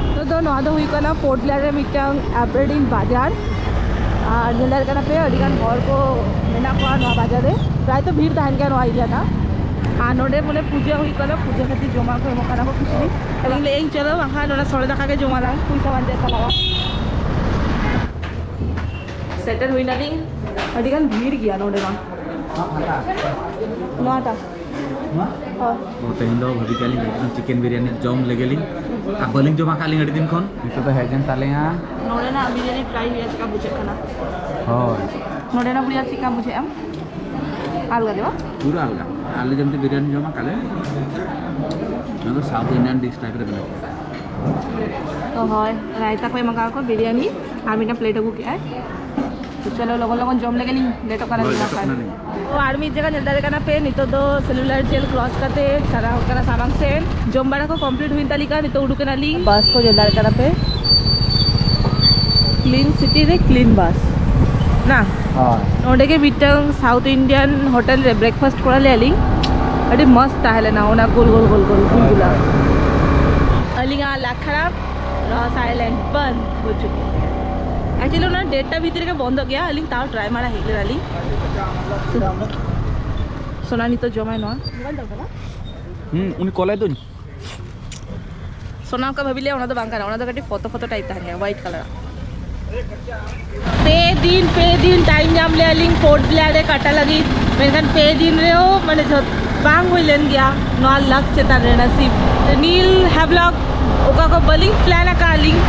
ᱱᱤᱛᱚᱜ ᱫᱚ ᱱᱚᱣᱟ ᱫᱚ ᱦᱩᱭᱩᱜ ᱠᱟᱱᱟ ᱯᱳᱨᱴ ᱵᱞᱮᱭᱟᱨ ᱨᱮ ᱢᱤᱫᱴᱟᱝ ᱟᱵᱨᱮᱰᱤᱝ ᱵᱟᱡᱟᱨ᱾ ᱟᱨ ᱧᱮᱞ ᱫᱟᱲᱮᱭᱟᱜ ᱠᱟᱱᱟ ᱯᱮ, ᱟᱹᱰᱤ ᱜᱟᱱ ᱦᱚᱲ ᱠᱚ ᱢᱮᱱᱟᱜ ᱠᱚᱣᱟ ᱱᱚᱣᱟ ᱵᱟᱡᱟᱨ ᱨᱮ, ᱯᱨᱟᱭ ᱛᱚ ᱵᱷᱤᱲ ᱛᱟᱦᱮᱱ ᱜᱮᱭᱟ ᱱᱚᱣᱟ ᱮᱨᱤᱭᱟ ᱴᱟ᱾ ᱟᱨ ᱱᱚᱰᱮ ᱵᱚᱞᱮ ᱯᱩᱡᱟᱹ ᱦᱩᱭᱩᱜ ᱠᱟᱱᱟ, ᱯᱩᱡᱟᱹ ᱠᱷᱟᱹᱛᱤᱨ ᱡᱚᱢᱟᱜ ᱠᱚ ᱮᱢᱚᱜ ᱠᱟᱱᱟ ᱠᱚ ᱠᱤᱪᱷᱩ᱾ ᱟᱫᱚᱧ ᱞᱟᱹᱭᱮᱫ ᱟᱹᱧ, ᱪᱚᱞᱚ ᱵᱟᱝᱠᱷᱟᱱ ᱱᱚᱰᱮ ᱥᱚᱲᱮ ᱫᱟᱠᱟ ᱜᱮ ᱡᱚᱢᱟᱞᱟᱝ, ᱯᱚᱭᱥᱟ ᱵᱟᱧᱪᱟᱜ ᱛᱟᱞᱟᱝᱟ᱾ ᱥᱮᱴᱮᱨ ᱦᱩᱭ ᱱᱟᱞᱤᱧ, ᱟᱹᱰᱤ ᱜᱟᱱ ᱵᱷᱤᱲ ᱜᱮᱭᱟ ᱱᱚᱰᱮ ᱢᱟ᱾ ᱱᱚᱣᱟᱴᱟᱜ᱾ ᱦᱳᱭ᱾ ᱛᱮᱦᱮᱧ ᱫᱚ ᱵᱷᱟᱵᱤ ᱠᱟᱜ ᱞᱤᱧ ᱮᱠᱫᱚᱢ ᱪᱤᱠᱮᱱ ᱵᱤᱨᱭᱟᱱᱤ ᱡᱚᱢ ᱞᱮᱜᱮ ᱞᱤᱧ, ᱟᱨ ᱵᱟᱹᱞᱤᱧ ᱡᱚᱢ ᱟᱠᱟᱫ ᱞᱤᱧ ᱟᱹᱰᱤ ᱫᱤᱱ ᱠᱷᱚᱱ᱾ ᱱᱤᱛᱚᱜ ᱫᱚ ᱦᱮᱡ ᱮᱱ ᱛᱟᱞᱮᱭᱟ᱾ ᱱᱚᱰᱮᱱᱟᱜ ᱵᱤᱨᱭᱟᱱᱤ ᱴᱨᱟᱭ ᱦᱩᱭᱩᱜᱼᱟ, ᱪᱮᱠᱟ ᱵᱩᱡᱷᱟᱹᱜ ᱠᱟᱱᱟ᱾ ᱦᱳᱭ᱾ ᱱᱚᱰᱮᱱᱟᱜ ᱵᱤᱨᱭᱟᱱᱤ ᱪᱮᱠᱟ ᱵᱩᱡᱷᱟᱹᱜᱼᱟ? ᱟᱞᱜᱟ ᱜᱮ ᱵᱟᱝ? ᱯᱩᱨᱟᱹ ᱟᱞᱜᱟ᱾ ᱟᱞᱮ ᱡᱮᱢᱛᱤ ᱵᱤᱨᱭᱟᱱᱤ ᱡᱚᱢᱟ ᱠᱟᱞᱮ, ᱱᱚᱣᱟ ᱫᱚ South Indian dish type ᱨᱮ ᱢᱮᱱᱟᱜᱼᱟ᱾ ᱛᱚ ᱦᱳᱭ, ᱨᱟᱭᱛᱟ ᱠᱚ ᱮᱢ ᱟᱠᱟᱫ ᱠᱚ, ᱵᱤᱨᱭᱟᱱᱤ ᱟᱨ ᱢᱤᱫᱴᱟᱝ ᱯᱞᱮᱴ ᱟᱹᱜᱩ ᱠᱮᱜᱼᱟᱭ᱾ ᱛᱚ ᱪᱚᱞᱚ, ᱞᱚᱜᱚᱱ ᱞᱚᱜᱚᱱ ᱡᱚᱢ ᱞᱮᱜᱮ ᱞᱤᱧ, ᱞᱮᱴᱚᱜ ᱠᱟᱱᱟ ᱞᱤᱧ ᱞᱮᱴᱚᱜ ᱵᱟᱠᱷᱟᱱ᱾ ᱠᱟᱱᱟ ᱞᱤᱧ᱾ ᱛᱚ ᱟᱨ ᱢᱤᱫ ᱡᱟᱭᱜᱟ ᱧᱮᱞ ᱫᱟᱲᱮᱭᱟᱜ ᱠᱟᱱᱟ ᱯᱮ, ᱱᱤᱛᱚᱜ ᱫᱚ ᱥᱮᱞᱩᱞᱟᱨ ᱡᱮᱞ ᱠᱨᱚᱥ ᱠᱟᱛᱮ ᱪᱟᱞᱟᱣ ᱠᱟᱱᱟ ᱥᱟᱢᱟᱝ ᱥᱮᱫ᱾ ᱡᱚᱢ ᱵᱟᱲᱟ ᱠᱚ ᱠᱚᱢᱯᱞᱤᱴ ᱦᱩᱭᱮᱱ ᱛᱟᱞᱮ ᱠᱷᱟᱱ ᱱᱤᱛᱚᱜ ᱩᱰᱩᱠ ᱮᱱᱟᱞᱤᱧ᱾ ᱵᱟᱥ ᱠᱚ ᱧᱮᱞ ᱫᱟᱲᱮᱭᱟᱜ ᱠᱟᱱᱟ ᱯᱮ, ᱠᱞᱤᱱ ᱥᱤᱴᱤ ᱨᱮ ᱠᱞᱤᱱ ᱵᱟᱥ ᱱᱟ᱾ ᱦᱳᱭ᱾ ᱱᱚᱰᱮ ᱜᱮ ᱢᱤᱫᱴᱟᱝ South Indian hotel ᱨᱮ ᱵᱨᱮᱠᱯᱷᱟᱥᱴ ᱠᱚᱨᱟᱣ ᱞᱮᱫᱼᱟ ᱞᱤᱧ, ᱟᱹᱰᱤ ᱢᱚᱡᱽ ᱛᱟᱦᱮᱸ ᱞᱮᱱᱟ ᱚᱱᱟ ᱜᱳᱞ ᱜᱳᱞ ᱜᱳᱞ ᱜᱳᱞ ᱜᱩᱞᱜᱩᱞᱟ᱾ ᱟᱹᱞᱤᱧᱟᱜ ᱞᱟᱠᱷᱟᱨᱟ ᱨᱚᱥ ᱟᱭᱞᱮᱱᱰ ᱵᱚᱱᱫ ᱦᱚ ᱪᱩᱠᱟ ᱦᱮ᱾ Actually ᱚᱱᱟ ᱰᱮᱴᱴᱟ ᱵᱷᱤᱛᱤᱨ ᱨᱮᱜᱮ ᱵᱚᱱᱫᱚᱜ ᱜᱮᱭᱟ, ᱟᱹᱞᱤᱧ ᱛᱟᱣ ᱴᱨᱟᱭ ᱢᱟᱲᱟ ᱦᱮᱡ ᱞᱮᱱᱟᱞᱤᱧ᱾ ᱥᱳᱱᱟ ᱱᱤᱛᱚᱜ ᱡᱚᱢᱟᱭ ᱱᱚᱣᱟ᱾ ᱦᱩᱸ, ᱩᱱᱤ ᱠᱚᱞᱟᱭ ᱫᱩᱧ᱾ ᱥᱳᱱᱟ ᱚᱱᱠᱟ ᱵᱷᱟᱵᱤ ᱞᱮᱭᱟ, ᱚᱱᱟ ᱫᱚ ᱵᱟᱝ ᱠᱟᱱᱟ, ᱚᱱᱟ ᱫᱚ ᱠᱟᱹᱴᱤᱡ ᱯᱷᱚᱛᱚ ᱯᱷᱚᱛᱚ ᱴᱟᱭᱤᱯ ᱛᱟᱦᱮᱱ ᱜᱮᱭᱟ, white colour ᱟᱜ᱾ ᱯᱮ ᱫᱤᱱ ᱯᱮ ᱫᱤᱱ ᱴᱟᱭᱤᱢ ᱧᱟᱢ ᱞᱮᱭᱟ ᱞᱤᱧ ᱯᱳᱨᱴ ᱵᱞᱮᱭᱟᱨ ᱨᱮ ᱠᱟᱴᱟ ᱞᱟᱹᱜᱤᱫ, ᱢᱮᱱᱠᱷᱟᱱ ᱯᱮ ᱫᱤᱱ ᱨᱮᱦᱚᱸ ᱢᱟᱱᱮ ᱡᱷᱚᱛ ᱵᱟᱝ ᱦᱩᱭ ᱞᱮᱱ ᱜᱮᱭᱟ ᱱᱚᱣᱟ ᱞᱟᱠ ᱪᱮᱛᱟᱱ ᱨᱮ ᱱᱟᱥᱤᱵ᱾ ᱱᱤᱞ ᱦᱮᱵᱞᱚᱠ ᱚᱠᱟ ᱠᱚ ᱵᱟᱹᱞᱤᱧ ᱯᱞᱟᱱ ᱟᱠᱟᱫ ᱞᱤᱧ,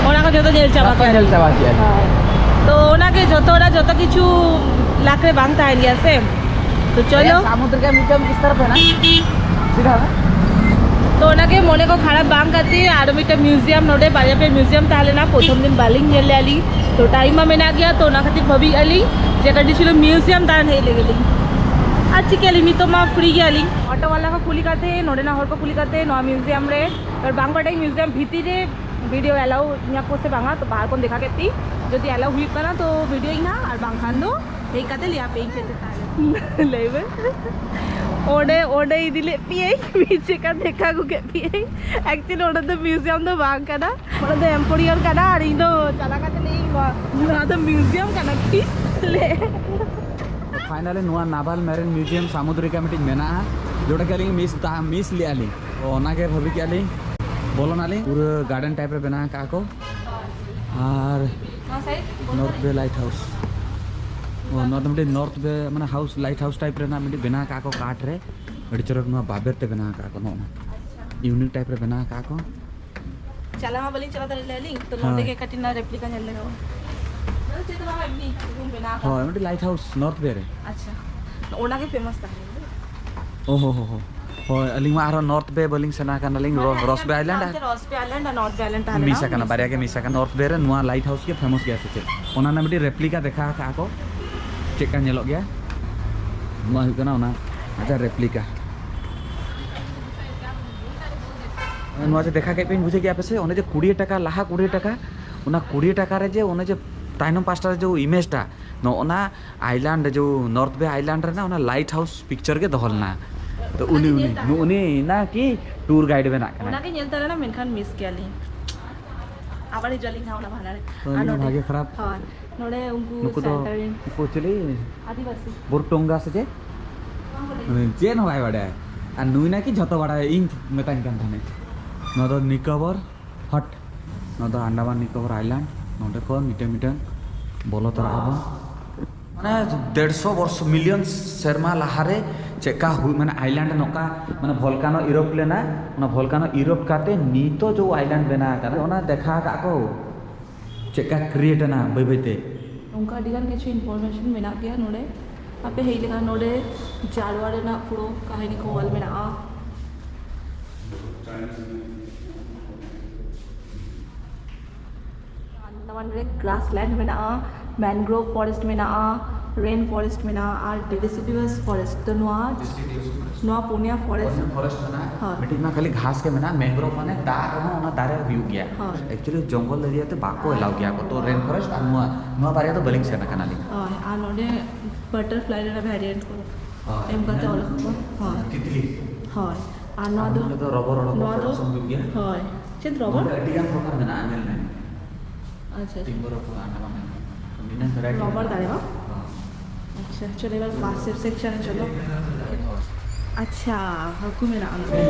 ᱚᱱᱟ ᱠᱚ ᱡᱷᱚᱛᱚ ᱧᱮᱞ ᱪᱟᱵᱟ ᱠᱮᱫ ᱧᱮᱞ ᱪᱟᱵᱟ ᱠᱮᱫᱼᱟ᱾ ᱛᱚ ᱚᱱᱟᱜᱮ ᱡᱷᱚᱛᱚ ᱦᱚᱲᱟᱜ ᱡᱷᱚᱛᱚ ᱠᱤᱪᱷᱩ ᱞᱟᱠ ᱨᱮ ᱵᱟᱝ ᱛᱟᱦᱮᱱ ᱜᱮᱭᱟ ᱥᱮ᱾ ᱛᱚ ᱪᱚᱞᱚ ᱥᱟᱢᱩᱫᱨᱤᱠᱟ ᱢᱤᱭᱩᱡᱤᱭᱟᱢ ᱠᱤᱥ ᱛᱟᱨᱟᱯ ᱦᱮᱱᱟ ᱥᱤᱫᱷᱟ ᱛᱚ ᱚᱱᱟᱜᱮ ᱢᱚᱱᱮ ᱠᱚ ᱠᱷᱟᱨᱟᱯ ᱵᱟᱝ ᱠᱟᱛᱮ ᱟᱨᱚ ᱢᱤᱫᱴᱮᱱ ᱢᱤᱭᱩᱡᱤᱭᱟᱢ, ᱱᱚᱰᱮ ᱵᱟᱨᱭᱟ ᱯᱮ ᱢᱤᱭᱩᱡᱤᱭᱟᱢ ᱛᱟᱦᱮᱸ ᱞᱮᱱᱟ, ᱯᱨᱚᱛᱷᱚᱢ ᱫᱤᱱ ᱵᱟᱹᱞᱤᱧ ᱧᱮᱞ ᱞᱮᱫᱼᱟ ᱞᱤᱧ᱾ ᱛᱚ ᱴᱟᱭᱤᱢ ᱢᱟ ᱢᱮᱱᱟᱜ ᱜᱮᱭᱟ, ᱛᱚ ᱚᱱᱟ ᱠᱷᱟᱹᱛᱤᱨ ᱵᱷᱟᱹᱵᱤᱭᱮᱫᱼᱟ ᱞᱤᱧ ᱡᱮ ᱠᱟᱹᱴᱤᱡ ᱪᱩᱞᱩᱝ ᱢᱤᱭᱩᱡᱤᱭᱟᱢ ᱫᱟᱬᱟᱱ ᱦᱮᱡ ᱞᱮᱜᱮ ᱞᱤᱧ᱾ ᱟᱨ ᱪᱤᱠᱟᱹᱭᱟᱞᱤᱧ, ᱱᱤᱛᱚᱜ ᱢᱟ ᱯᱷᱨᱤ ᱜᱮᱭᱟᱞᱤᱧ᱾ ᱚᱴᱳ ᱵᱟᱞᱟ ᱠᱚ ᱠᱩᱞᱤ ᱠᱟᱛᱮ, ᱱᱚᱰᱮᱱᱟᱜ ᱦᱚᱲ ᱠᱚ ᱠᱩᱞᱤ ᱠᱟᱛᱮ ᱱᱚᱣᱟ ᱢᱤᱭᱩᱡᱤᱭᱟᱢ ᱨᱮ, ᱟᱨ ᱵᱟᱝ ᱵᱟᱰᱟᱭ ᱢᱤᱭᱩᱡᱤᱭᱟᱢ ᱵᱷᱤᱛᱤᱨ ᱨᱮ ᱵᱷᱤᱰᱤᱭᱳ ᱮᱞᱟᱣ ᱤᱧᱟ ᱠᱚ ᱥᱮ ᱵᱟᱝᱟ, ᱛᱚ ᱵᱟᱦᱟᱨ ᱠᱷᱚᱱ ᱫᱮᱠᱷᱟ ᱠᱮᱫ ᱛᱤᱧ᱾ ᱡᱩᱫᱤ ᱮᱞᱟᱣ ᱦᱩᱭᱩᱜ ᱠᱟᱱᱟ ᱛᱚ ᱵᱷᱤᱰᱤᱭᱳ ᱤᱧ ᱦᱟᱸᱜ, ᱟᱨ ᱵᱟᱝᱠᱷᱟᱱ ᱫᱚ ᱦᱮᱡ ᱠᱟᱛᱮ ᱞᱟᱹᱭ ᱟᱯᱮ ᱤᱧ ᱪᱮᱫ ᱪᱮᱫ ᱛᱟᱦᱮᱸ ᱞᱮᱱᱟ᱾ ᱞᱟᱹᱭ ᱢᱮ᱾ ᱚᱸᱰᱮ, ᱚᱸᱰᱮ ᱤᱫᱤ ᱞᱮᱫ ᱯᱮᱭᱟᱹᱧ, ᱢᱤᱫ ᱪᱮᱠᱟ ᱫᱮᱠᱷᱟ ᱟᱹᱜᱩ ᱠᱮᱫ ᱯᱮᱭᱟᱹᱧ᱾ ᱮᱠᱪᱩᱭᱮᱞᱤ ᱚᱸᱰᱮ ᱫᱚ ᱢᱤᱭᱩᱡᱤᱭᱟᱢ ᱫᱚ ᱵᱟᱝ ᱠᱟᱱᱟ, ᱚᱸᱰᱮ ᱫᱚ ᱮᱢᱯᱳᱨᱤᱭᱟᱢ ᱠᱟᱱᱟ᱾ ᱟᱨ ᱤᱧ ᱫᱚ ᱪᱟᱞᱟᱣ ᱠᱟᱛᱮ ᱞᱟᱹᱭ ᱟᱹᱧ, "ᱱᱚᱣᱟ, ᱱᱚᱣᱟ ᱫᱚ ᱢᱤᱭᱩᱡᱤᱭᱟᱢ ᱠᱟᱱᱟ ᱠᱤ?" ᱞᱮ᱾ ᱯᱷᱟᱭᱱᱟᱞᱤ ᱱᱚᱣᱟ ᱱᱟᱵᱷᱟᱞ ᱢᱮᱨᱤᱱ ᱢᱤᱭᱩᱡᱤᱭᱟᱢ ᱥᱟᱢᱩᱫᱨᱤᱠᱟ ᱢᱤᱫᱴᱤᱡ ᱢᱮᱱᱟᱜᱼᱟ, ᱡᱚᱴᱟ ᱜᱮ ᱟᱹᱞᱤᱧ ᱢᱤᱥ ᱛᱟᱦᱮᱸ, ᱢᱤᱥ ᱞᱮᱫᱼᱟ ᱞᱤᱧ᱾ ᱛᱚ ᱚᱱᱟᱜᱮ ᱵᱷᱟᱹᱵᱤ ᱠᱮᱫᱼᱟ ᱞᱤᱧ, ᱵᱚᱞᱚᱱᱟᱞᱤᱧ᱾ ᱯᱩᱨᱟᱹ ᱜᱟᱨᱰᱮᱱ ᱴᱟᱭᱤᱯ ᱨᱮ ᱵᱮᱱᱟᱣ ᱟᱠᱟᱫᱼᱟ ᱠᱚ᱾ ᱟᱨ ᱱᱚᱨᱛᱷ ᱵᱮ ᱞᱟᱭᱤᱴ ᱦᱟᱣᱩᱥ᱾ ᱚ, ᱱᱚᱣᱟ ᱫᱚ ᱢᱤᱫᱴᱤᱡ ᱱᱚᱨᱛᱷ ᱵᱮ, ᱢᱟᱱᱮ ᱦᱟᱣᱩᱥ, ᱞᱟᱭᱤᱴ ᱦᱟᱣᱩᱥ ᱴᱟᱭᱤᱯ ᱨᱮᱱᱟᱜ ᱢᱤᱫᱴᱤᱡ ᱵᱮᱱᱟᱣ ᱟᱠᱟᱫᱼᱟ ᱠᱚ ᱠᱟᱴ ᱨᱮ᱾ ᱟᱹᱰᱤ ᱪᱚᱨᱚᱠ ᱱᱚᱣᱟ ᱵᱟᱵᱮᱨ ᱛᱮ ᱵᱮᱱᱟᱣ ᱟᱠᱟᱫᱼᱟ ᱠᱚ, ᱱᱚᱜᱼᱚ ᱱᱚᱣᱟ ᱤᱭᱩᱱᱤᱠ ᱴᱟᱭᱤᱯ ᱨᱮ ᱵᱮᱱᱟᱣ ᱟᱠᱟᱫᱼᱟ ᱠᱚ᱾ ᱪᱟᱞᱟᱣ ᱢᱟ ᱵᱟᱹᱞᱤᱧ ᱪᱟᱞᱟᱣ ᱫᱟᱲᱮ ᱞᱮᱭᱟ ᱞᱤᱧ, ᱛᱚ ᱱᱚᱰᱮ ᱦᱳᱭ᱾ ᱜᱮ ᱠᱟᱹᱴᱤᱡ ᱱᱟ ᱨᱮᱯᱞᱤᱠᱟ ᱧᱮᱞ ᱞᱮᱜᱟ ᱵᱚᱱ᱾ ᱱᱚᱰᱮ ᱪᱮᱫ ᱦᱚᱸ ᱵᱟᱝ, ᱮᱢᱱᱤ ᱨᱩᱢ ᱵᱮᱱᱟᱣ ᱟᱠᱟᱱᱟ᱾ ᱦᱳᱭ, ᱢᱤᱫᱴᱤᱡ ᱞᱟᱭᱤᱴ ᱦᱟᱣᱩᱥ ᱱᱚᱨᱛᱷ ᱵᱮ ᱨᱮ᱾ ᱟᱪᱪᱷᱟ, ᱚᱱᱟ ᱜᱮ ᱯᱷᱮᱢᱟᱥ ᱛᱟᱦᱮᱸ ᱞᱮᱱᱟ᱾ ᱳ ᱦᱳ ᱦᱳ ᱦᱳ᱾ ᱦᱳᱭ, ᱟᱹᱞᱤᱧ ᱢᱟ ᱟᱨᱦᱚᱸ ᱱᱚᱨᱛᱷ ᱵᱮ ᱵᱟᱹᱞᱤᱧ ᱥᱮᱱ ᱟᱠᱟᱱᱟᱞᱤᱧ, ᱨᱚ-, ᱨᱚᱥ ᱵᱮ ᱟᱭᱞᱮᱱᱰ ᱟᱨ ᱦᱟᱱᱛᱮ ᱨᱚᱥ ᱵᱮ ᱟᱭᱞᱮᱱᱰ ᱟᱨ ᱱᱚᱨᱛᱷ ᱵᱮ ᱟᱭᱞᱮᱱᱰ ᱛᱟᱦᱮᱸ ᱞᱮᱱᱟ, ᱢᱤᱥ ᱟᱠᱟᱱᱟ, ᱢᱤᱥ ᱵᱟᱨᱭᱟ ᱜᱮ ᱟᱠᱟᱱᱟ᱾ ᱢᱤᱥ ᱟᱠᱟᱱᱟ᱾ ᱱᱚᱨᱛᱷ ᱵᱮ ᱨᱮ ᱱᱚᱣᱟ ᱞᱟᱭᱤᱴ ᱦᱟᱣᱩᱥ ᱜᱮ ᱯᱷᱮᱢᱟᱥ ᱜᱮᱭᱟ ᱥᱮ ᱪᱮᱫ? ᱚᱱᱟ ᱨᱮᱱᱟᱜ ᱢᱤᱫᱴᱤᱡ ᱨᱮᱯᱞᱤᱠᱟ ᱫᱮᱠᱷᱟ ᱟᱠᱟᱫᱼᱟ ᱠᱚ, ᱪᱮᱫ ᱞᱮᱠᱟ ᱧᱮᱞᱚᱜ ᱜᱮᱭᱟ᱾ ᱱᱚᱣᱟ ᱦᱩᱭᱩᱜ ᱠᱟᱱᱟ ᱚᱱᱟ ᱟᱡᱟᱜ ᱨᱮᱯᱞᱤᱠᱟ᱾ ᱱᱚᱣᱟ ᱡᱮ ᱫᱮᱠᱷᱟ ᱠᱮᱫ ᱯᱮ, ᱵᱩᱡᱷᱟᱹᱣ ᱠᱮᱫᱼᱟ ᱯᱮ ᱥᱮ? ᱚᱱᱮ ᱡᱮ ᱠᱩᱲᱤ ᱴᱟᱠᱟ, ᱞᱟᱦᱟ ᱠᱩᱲᱤ ᱴᱟᱠᱟ, ᱚᱱᱟ ᱠᱩᱲᱤ ᱴᱟᱠᱟ ᱨᱮ ᱡᱮ ᱚᱱᱮ ᱡᱮ ᱛᱟᱭᱱᱚᱢ ᱯᱟᱥᱴᱟ ᱨᱮ ᱡᱮ ᱤᱢᱮᱡᱽ ᱴᱟ, ᱱᱚᱜᱼᱚ ᱱᱟ ᱟᱭᱞᱮᱱᱰ, ᱡᱮ ᱱᱚᱨᱛᱷ ᱵᱮ ᱟᱭᱞᱮᱱᱰ ᱨᱮᱱᱟᱜ ᱚᱱᱟ ᱞᱟᱭᱤᱴ ᱦᱟᱣᱩᱥ ᱯᱤᱠᱪᱟᱨ ᱜᱮ ᱫᱚᱦᱚ ᱞᱮᱱᱟ᱾ ᱛᱚ ᱩᱱᱤ, ᱩᱱᱤ, ᱩᱱᱤ ᱱᱟ ᱠᱤ ᱴᱩᱨ ᱜᱟᱭᱤᱰ ᱵᱮᱱᱟᱜ ᱠᱟᱱᱟ᱾ ᱚᱱᱟᱜᱮ ᱧᱮᱞ ᱛᱟᱦᱮᱸ ᱞᱮᱱᱟ, ᱢᱮᱱᱠᱷᱟᱱ ᱢᱤᱥ ᱠᱮᱭᱟᱞᱤᱧ᱾ ᱟᱵᱟᱨ ᱦᱤᱡᱩᱜ ᱟᱹᱞᱤᱧ ᱦᱟᱸᱜ ᱚᱱᱟ ᱵᱟᱦᱟᱱᱟ ᱨᱮ᱾ ᱛᱚ ᱟᱨ ᱟᱹᱞᱤᱧ ᱱᱚᱰᱮ, ᱵᱷᱟᱜᱮ ᱠᱷᱟᱨᱟᱯ᱾ ᱦᱳᱭ, ᱱᱚᱰᱮ ᱩᱱᱠᱩ ᱱᱩᱠᱩ ᱫᱚ ᱥᱟᱱᱛᱟᱲ ᱨᱮᱱ ᱩᱱᱠᱩ ᱪᱤᱞᱤ? ᱟᱹᱫᱤᱵᱟᱹᱥᱤ᱾ ᱵᱳᱨᱴᱳᱝᱜᱟ ᱥᱮ ᱪᱮᱫ? ᱵᱟᱝ ᱵᱟᱰᱟᱭ᱾ ᱩᱱᱤ ᱪᱮᱫ ᱦᱚᱸ ᱵᱟᱭ ᱵᱟᱰᱟᱭᱟ᱾ ᱟᱨ ᱱᱩᱭ ᱱᱟᱠᱤ ᱡᱷᱚᱛᱚ ᱵᱟᱰᱟᱭᱟ, ᱤᱧ ᱢᱮᱛᱟᱧ ᱠᱟᱱ ᱛᱟᱦᱮᱱᱟᱭ᱾ ᱱᱚᱣᱟ ᱫᱚ ᱱᱤᱠᱳᱵᱚᱨ ᱦᱚᱴ, ᱱᱚᱣᱟ ᱫᱚ ᱟᱱᱰᱟᱢᱟᱱ ᱱᱤᱠᱳᱵᱚᱨ ᱟᱭᱞᱮᱱᱰ᱾ ᱱᱚᱰᱮ ᱠᱷᱚᱱ ᱢᱤᱫᱴᱟᱝ ᱢᱤᱫᱴᱟᱝ ᱵᱚᱞᱚ ᱛᱚᱨᱟᱜ ᱟᱵᱚᱱ᱾ ᱢᱟᱱᱮ ᱰᱮᱲᱥᱚ ᱵᱚᱨᱥᱚ, ᱢᱤᱞᱤᱭᱚᱱ ᱥᱮᱨᱢᱟ ᱞᱟᱦᱟᱨᱮ ᱪᱮᱫᱠᱟ ᱦᱩᱭ, ᱢᱟᱱᱮ ᱟᱭᱞᱮᱱᱰ ᱱᱚᱝᱠᱟ, ᱢᱟᱱᱮ ᱵᱷᱚᱞᱠᱟᱱᱳ ᱤᱨᱚᱯᱴ ᱞᱮᱱᱟ, ᱚᱱᱟ ᱵᱷᱚᱞᱠᱟᱱᱳ ᱤᱨᱚᱯᱴ ᱠᱟᱛᱮ ᱱᱤᱛᱚᱜ ᱡᱮ ᱟᱭᱞᱮᱱᱰ ᱵᱮᱱᱟᱣ ᱟᱠᱟᱱᱟ, ᱚᱱᱟ ᱫᱮᱠᱷᱟᱣ ᱟᱠᱟᱫ ᱠᱚ ᱪᱮᱫᱠᱟ ᱠᱨᱤᱭᱮᱴ ᱮᱱᱟ ᱵᱟᱹᱭ ᱵᱟᱹᱭ ᱛᱮ᱾ ᱱᱚᱝᱠᱟ ᱟᱹᱰᱤ ᱜᱟᱱ ᱠᱤᱪᱷᱩ ᱤᱱᱯᱷᱚᱨᱢᱮᱥᱚᱱ ᱢᱮᱱᱟᱜ ᱜᱮᱭᱟ ᱱᱚᱰᱮ᱾ ᱟᱯᱮ ᱦᱮᱡ ᱞᱮᱠᱷᱟᱱ ᱱᱚᱰᱮ ᱡᱟᱨᱣᱟ ᱨᱮᱱᱟᱜ ᱯᱩᱨᱟᱹ ᱠᱟᱹᱦᱱᱤ ᱠᱚ ᱚᱞ ᱢᱮᱱᱟᱜᱼᱟ᱾ ᱟᱱᱫᱟᱢᱟᱱ ᱨᱮ ᱜᱨᱟᱥᱞᱮᱱᱰ ᱢᱮᱱᱟᱜᱼᱟ, ᱢᱮᱱᱜᱨᱳᱵᱷ ᱯᱷᱚᱨᱮᱥᱴ ᱢᱮᱱᱟᱜᱼᱟ, ᱨᱮᱱ ᱯᱷᱚᱨᱮᱥᱴ ᱢᱮᱱᱟᱜᱼᱟ ᱟᱨ ᱰᱮᱥᱤᱰᱩᱣᱟᱥ ᱯᱷᱚᱨᱮᱥᱴ᱾ ᱛᱚ ᱱᱚᱣᱟ, ᱱᱚᱣᱟ ᱯᱩᱱᱭᱟ ᱯᱷᱚᱨᱮᱥᱴ᱾ ᱯᱩᱱᱭᱟ ᱯᱷᱚᱨᱮᱥᱴ ᱢᱮᱱᱟᱜᱼᱟ᱾ ᱦᱳᱭ᱾ ᱢᱤᱫᱴᱤᱡ ᱢᱟ ᱠᱷᱟᱹᱞᱤ ᱜᱷᱟᱥ ᱜᱮ ᱢᱮᱱᱟᱜᱼᱟ, ᱢᱮᱱᱜᱨᱳᱵᱷ ᱢᱟᱱᱮ ᱫᱟᱜ ᱨᱮᱦᱚᱸ ᱚᱱᱟ ᱫᱟᱨᱮ ᱦᱩᱭᱩᱜ ᱜᱮᱭᱟ᱾ ᱦᱳᱭ᱾ ᱮᱠᱪᱩᱭᱮᱞᱤ ᱡᱚᱝᱜᱚᱞ ᱮᱨᱤᱭᱟ ᱛᱮ ᱵᱟᱠᱚ ᱮᱞᱟᱣ ᱜᱮᱭᱟ ᱠᱚ, ᱛᱚ ᱨᱮᱱ ᱯᱷᱚᱨᱮᱥᱴ ᱟᱨ ᱱᱚᱣᱟ, ᱱᱚᱣᱟ ᱵᱟᱨᱭᱟ ᱫᱚ ᱵᱟᱹᱞᱤᱧ ᱥᱮᱱ ᱟᱠᱟᱱᱟ ᱟᱹᱞᱤᱧ᱾ ᱦᱳᱭ, ᱟᱨ ᱱᱚᱰᱮ ᱵᱟᱴᱟᱨᱯᱷᱞᱟᱭ ᱨᱮᱱᱟᱜ ᱵᱷᱮᱨᱤᱭᱮᱱᱴ ᱠᱚ ᱦᱳᱭ, ᱮᱢ ᱠᱟᱛᱮ ᱚᱞ ᱟᱠᱟᱫ ᱠᱚᱣᱟ᱾ ᱦᱳᱭ᱾ ᱛᱤᱛᱞᱤ᱾ ᱦᱳᱭ, ᱟᱨ ᱱᱚᱣᱟ ᱟᱨ ᱫᱚ ᱱᱚᱰᱮ ᱫᱚ ᱨᱚᱵᱚᱨ, ᱨᱚᱵᱚᱨ ᱱᱚᱣᱟ ᱫᱚ ᱯᱨᱚᱰᱟᱠᱥᱚᱱ ᱦᱩᱭᱩᱜ ᱜᱮᱭᱟ᱾ ᱦᱳᱭ᱾ ᱪᱮᱫ ᱨᱚᱵᱚᱨ? ᱱᱚᱰᱮ ᱟᱹᱰᱤ ᱜᱟᱱ ᱯᱨᱚᱠᱟᱨ ᱢᱮᱱᱟᱜᱼᱟ, ᱧᱮᱞ ᱢᱮ᱾ ᱟᱪᱪᱷᱟ, ᱟᱪᱪᱷᱟ᱾ ᱴᱤᱢᱵᱟᱨ ᱚᱯᱷ ᱟᱱᱰᱟᱢᱟᱱ, ᱵᱷᱤᱱᱟᱹ ᱵᱷᱮᱨᱟᱭᱴᱤ ᱨᱚᱵᱟᱨ ᱢᱮᱱᱟᱜᱼᱟ᱾ ᱫᱟᱨᱮ ᱵᱟᱝ? ᱦᱳᱭ᱾ ᱟᱪᱪᱷᱟ, ᱪᱚᱞᱚ ᱮᱵᱟᱨ ᱯᱟᱥᱮᱨ ᱥᱮᱠᱥᱚᱱ ᱮ ᱪᱚᱞᱚ᱾ ᱦᱳᱭ᱾ ᱟᱪᱪᱷᱟ, ᱦᱟᱹᱠᱩ ᱢᱮᱱᱟᱜᱼᱟ ᱱᱚᱰᱮ᱾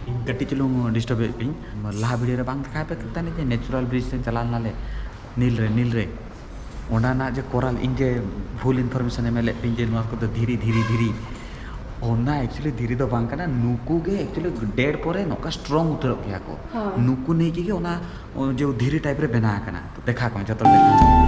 ᱤᱧ ᱠᱟᱹᱴᱤᱡ ᱪᱩᱞᱩᱝ ᱰᱤᱥᱴᱟᱵ ᱮᱫ ᱯᱮᱭᱟᱹᱧ᱾ ᱞᱟᱦᱟ ᱵᱷᱤᱰᱤᱭᱳ ᱨᱮ ᱵᱟᱝ ᱫᱮᱠᱷᱟᱣ ᱯᱮ ᱠᱟᱱ ᱛᱟᱦᱮᱸ ᱡᱮ ᱱᱮᱪᱩᱨᱟᱞ ᱵᱨᱤᱡᱽ ᱛᱮ ᱪᱟᱞᱟᱣ ᱞᱮᱱᱟᱞᱮ ᱱᱤᱞ ᱨᱮ, ᱱᱤᱞ ᱨᱮ᱾ ᱚᱱᱟ ᱨᱮᱱᱟᱜ ᱡᱮ ᱠᱚᱨᱟᱞ, ᱤᱧ ᱡᱮ ᱵᱷᱩᱞ ᱤᱱᱯᱷᱚᱨᱢᱮᱥᱚᱱ ᱮᱢ ᱞᱮᱫ ᱯᱮᱭᱟᱹᱧ ᱡᱮ ᱱᱚᱣᱟ ᱠᱚᱫᱚ ᱫᱷᱤᱨᱤ, ᱫᱷᱤᱨᱤ, ᱫᱷᱤᱨᱤ, ᱚᱱᱟ ᱮᱠᱪᱩᱭᱮᱞᱤ ᱫᱷᱤᱨᱤ ᱫᱚ ᱵᱟᱝ ᱠᱟᱱᱟ᱾ ᱱᱩᱠᱩ ᱜᱮ ᱮᱠᱪᱩᱭᱮᱞᱤ ᱰᱮᱰ ᱯᱚᱨᱮ ᱱᱚᱝᱠᱟ ᱥᱴᱨᱚᱝ ᱩᱛᱟᱹᱨᱚᱜ ᱜᱮᱭᱟ ᱠᱚ᱾ ᱦᱳᱭ᱾ ᱱᱩᱠᱩ ᱱᱤᱭᱮ ᱜᱮ ᱚᱱᱟ, ᱚ, ᱡᱮ ᱫᱷᱤᱨᱤ ᱴᱟᱭᱤᱯ ᱨᱮ ᱵᱮᱱᱟᱣ ᱟᱠᱟᱱᱟ᱾ ᱫᱮᱠᱷᱟ ᱠᱚ ᱡᱚᱛᱚ ᱦᱚᱲ ᱫᱮᱠᱷᱟ᱾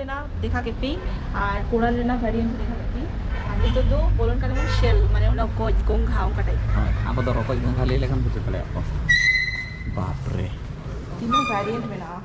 ᱨᱮᱱᱟᱜ ᱫᱮᱠᱷᱟ ᱠᱮᱫ ᱯᱮ, ᱟᱨ ᱠᱳᱨᱟᱞ ᱨᱮᱱᱟᱜ ᱵᱷᱮᱨᱤᱭᱮᱱᱴ ᱫᱮᱠᱷᱟ ᱠᱮᱫ ᱯᱮ᱾ ᱟᱨ ᱱᱤᱛᱚᱜ ᱫᱚ ᱵᱚᱞᱚᱱ ᱠᱟᱱᱟ ᱵᱚᱱ ᱥᱮᱞ, ᱢᱟᱱᱮ ᱚᱱᱟ ᱨᱚᱠᱚᱡ ᱜᱚᱝᱜᱷᱟ ᱚᱱᱠᱟᱴᱟᱜ᱾ ᱦᱳᱭ, ᱟᱵᱚ ᱫᱚ ᱨᱚᱠᱚᱡ ᱜᱚᱝᱜᱷᱟ ᱞᱟᱹᱭ ᱞᱮᱠᱷᱟᱱ ᱵᱩᱡᱷᱟᱹᱣ ᱫᱟᱲᱮᱭᱟᱜᱼᱟ ᱠᱚ᱾ ᱵᱟᱯ ᱨᱮ᱾ ᱛᱤᱱᱟᱹᱜ ᱵᱷᱮᱨᱤᱭᱮᱱᱴ ᱢᱮᱱᱟᱜᱼᱟ᱾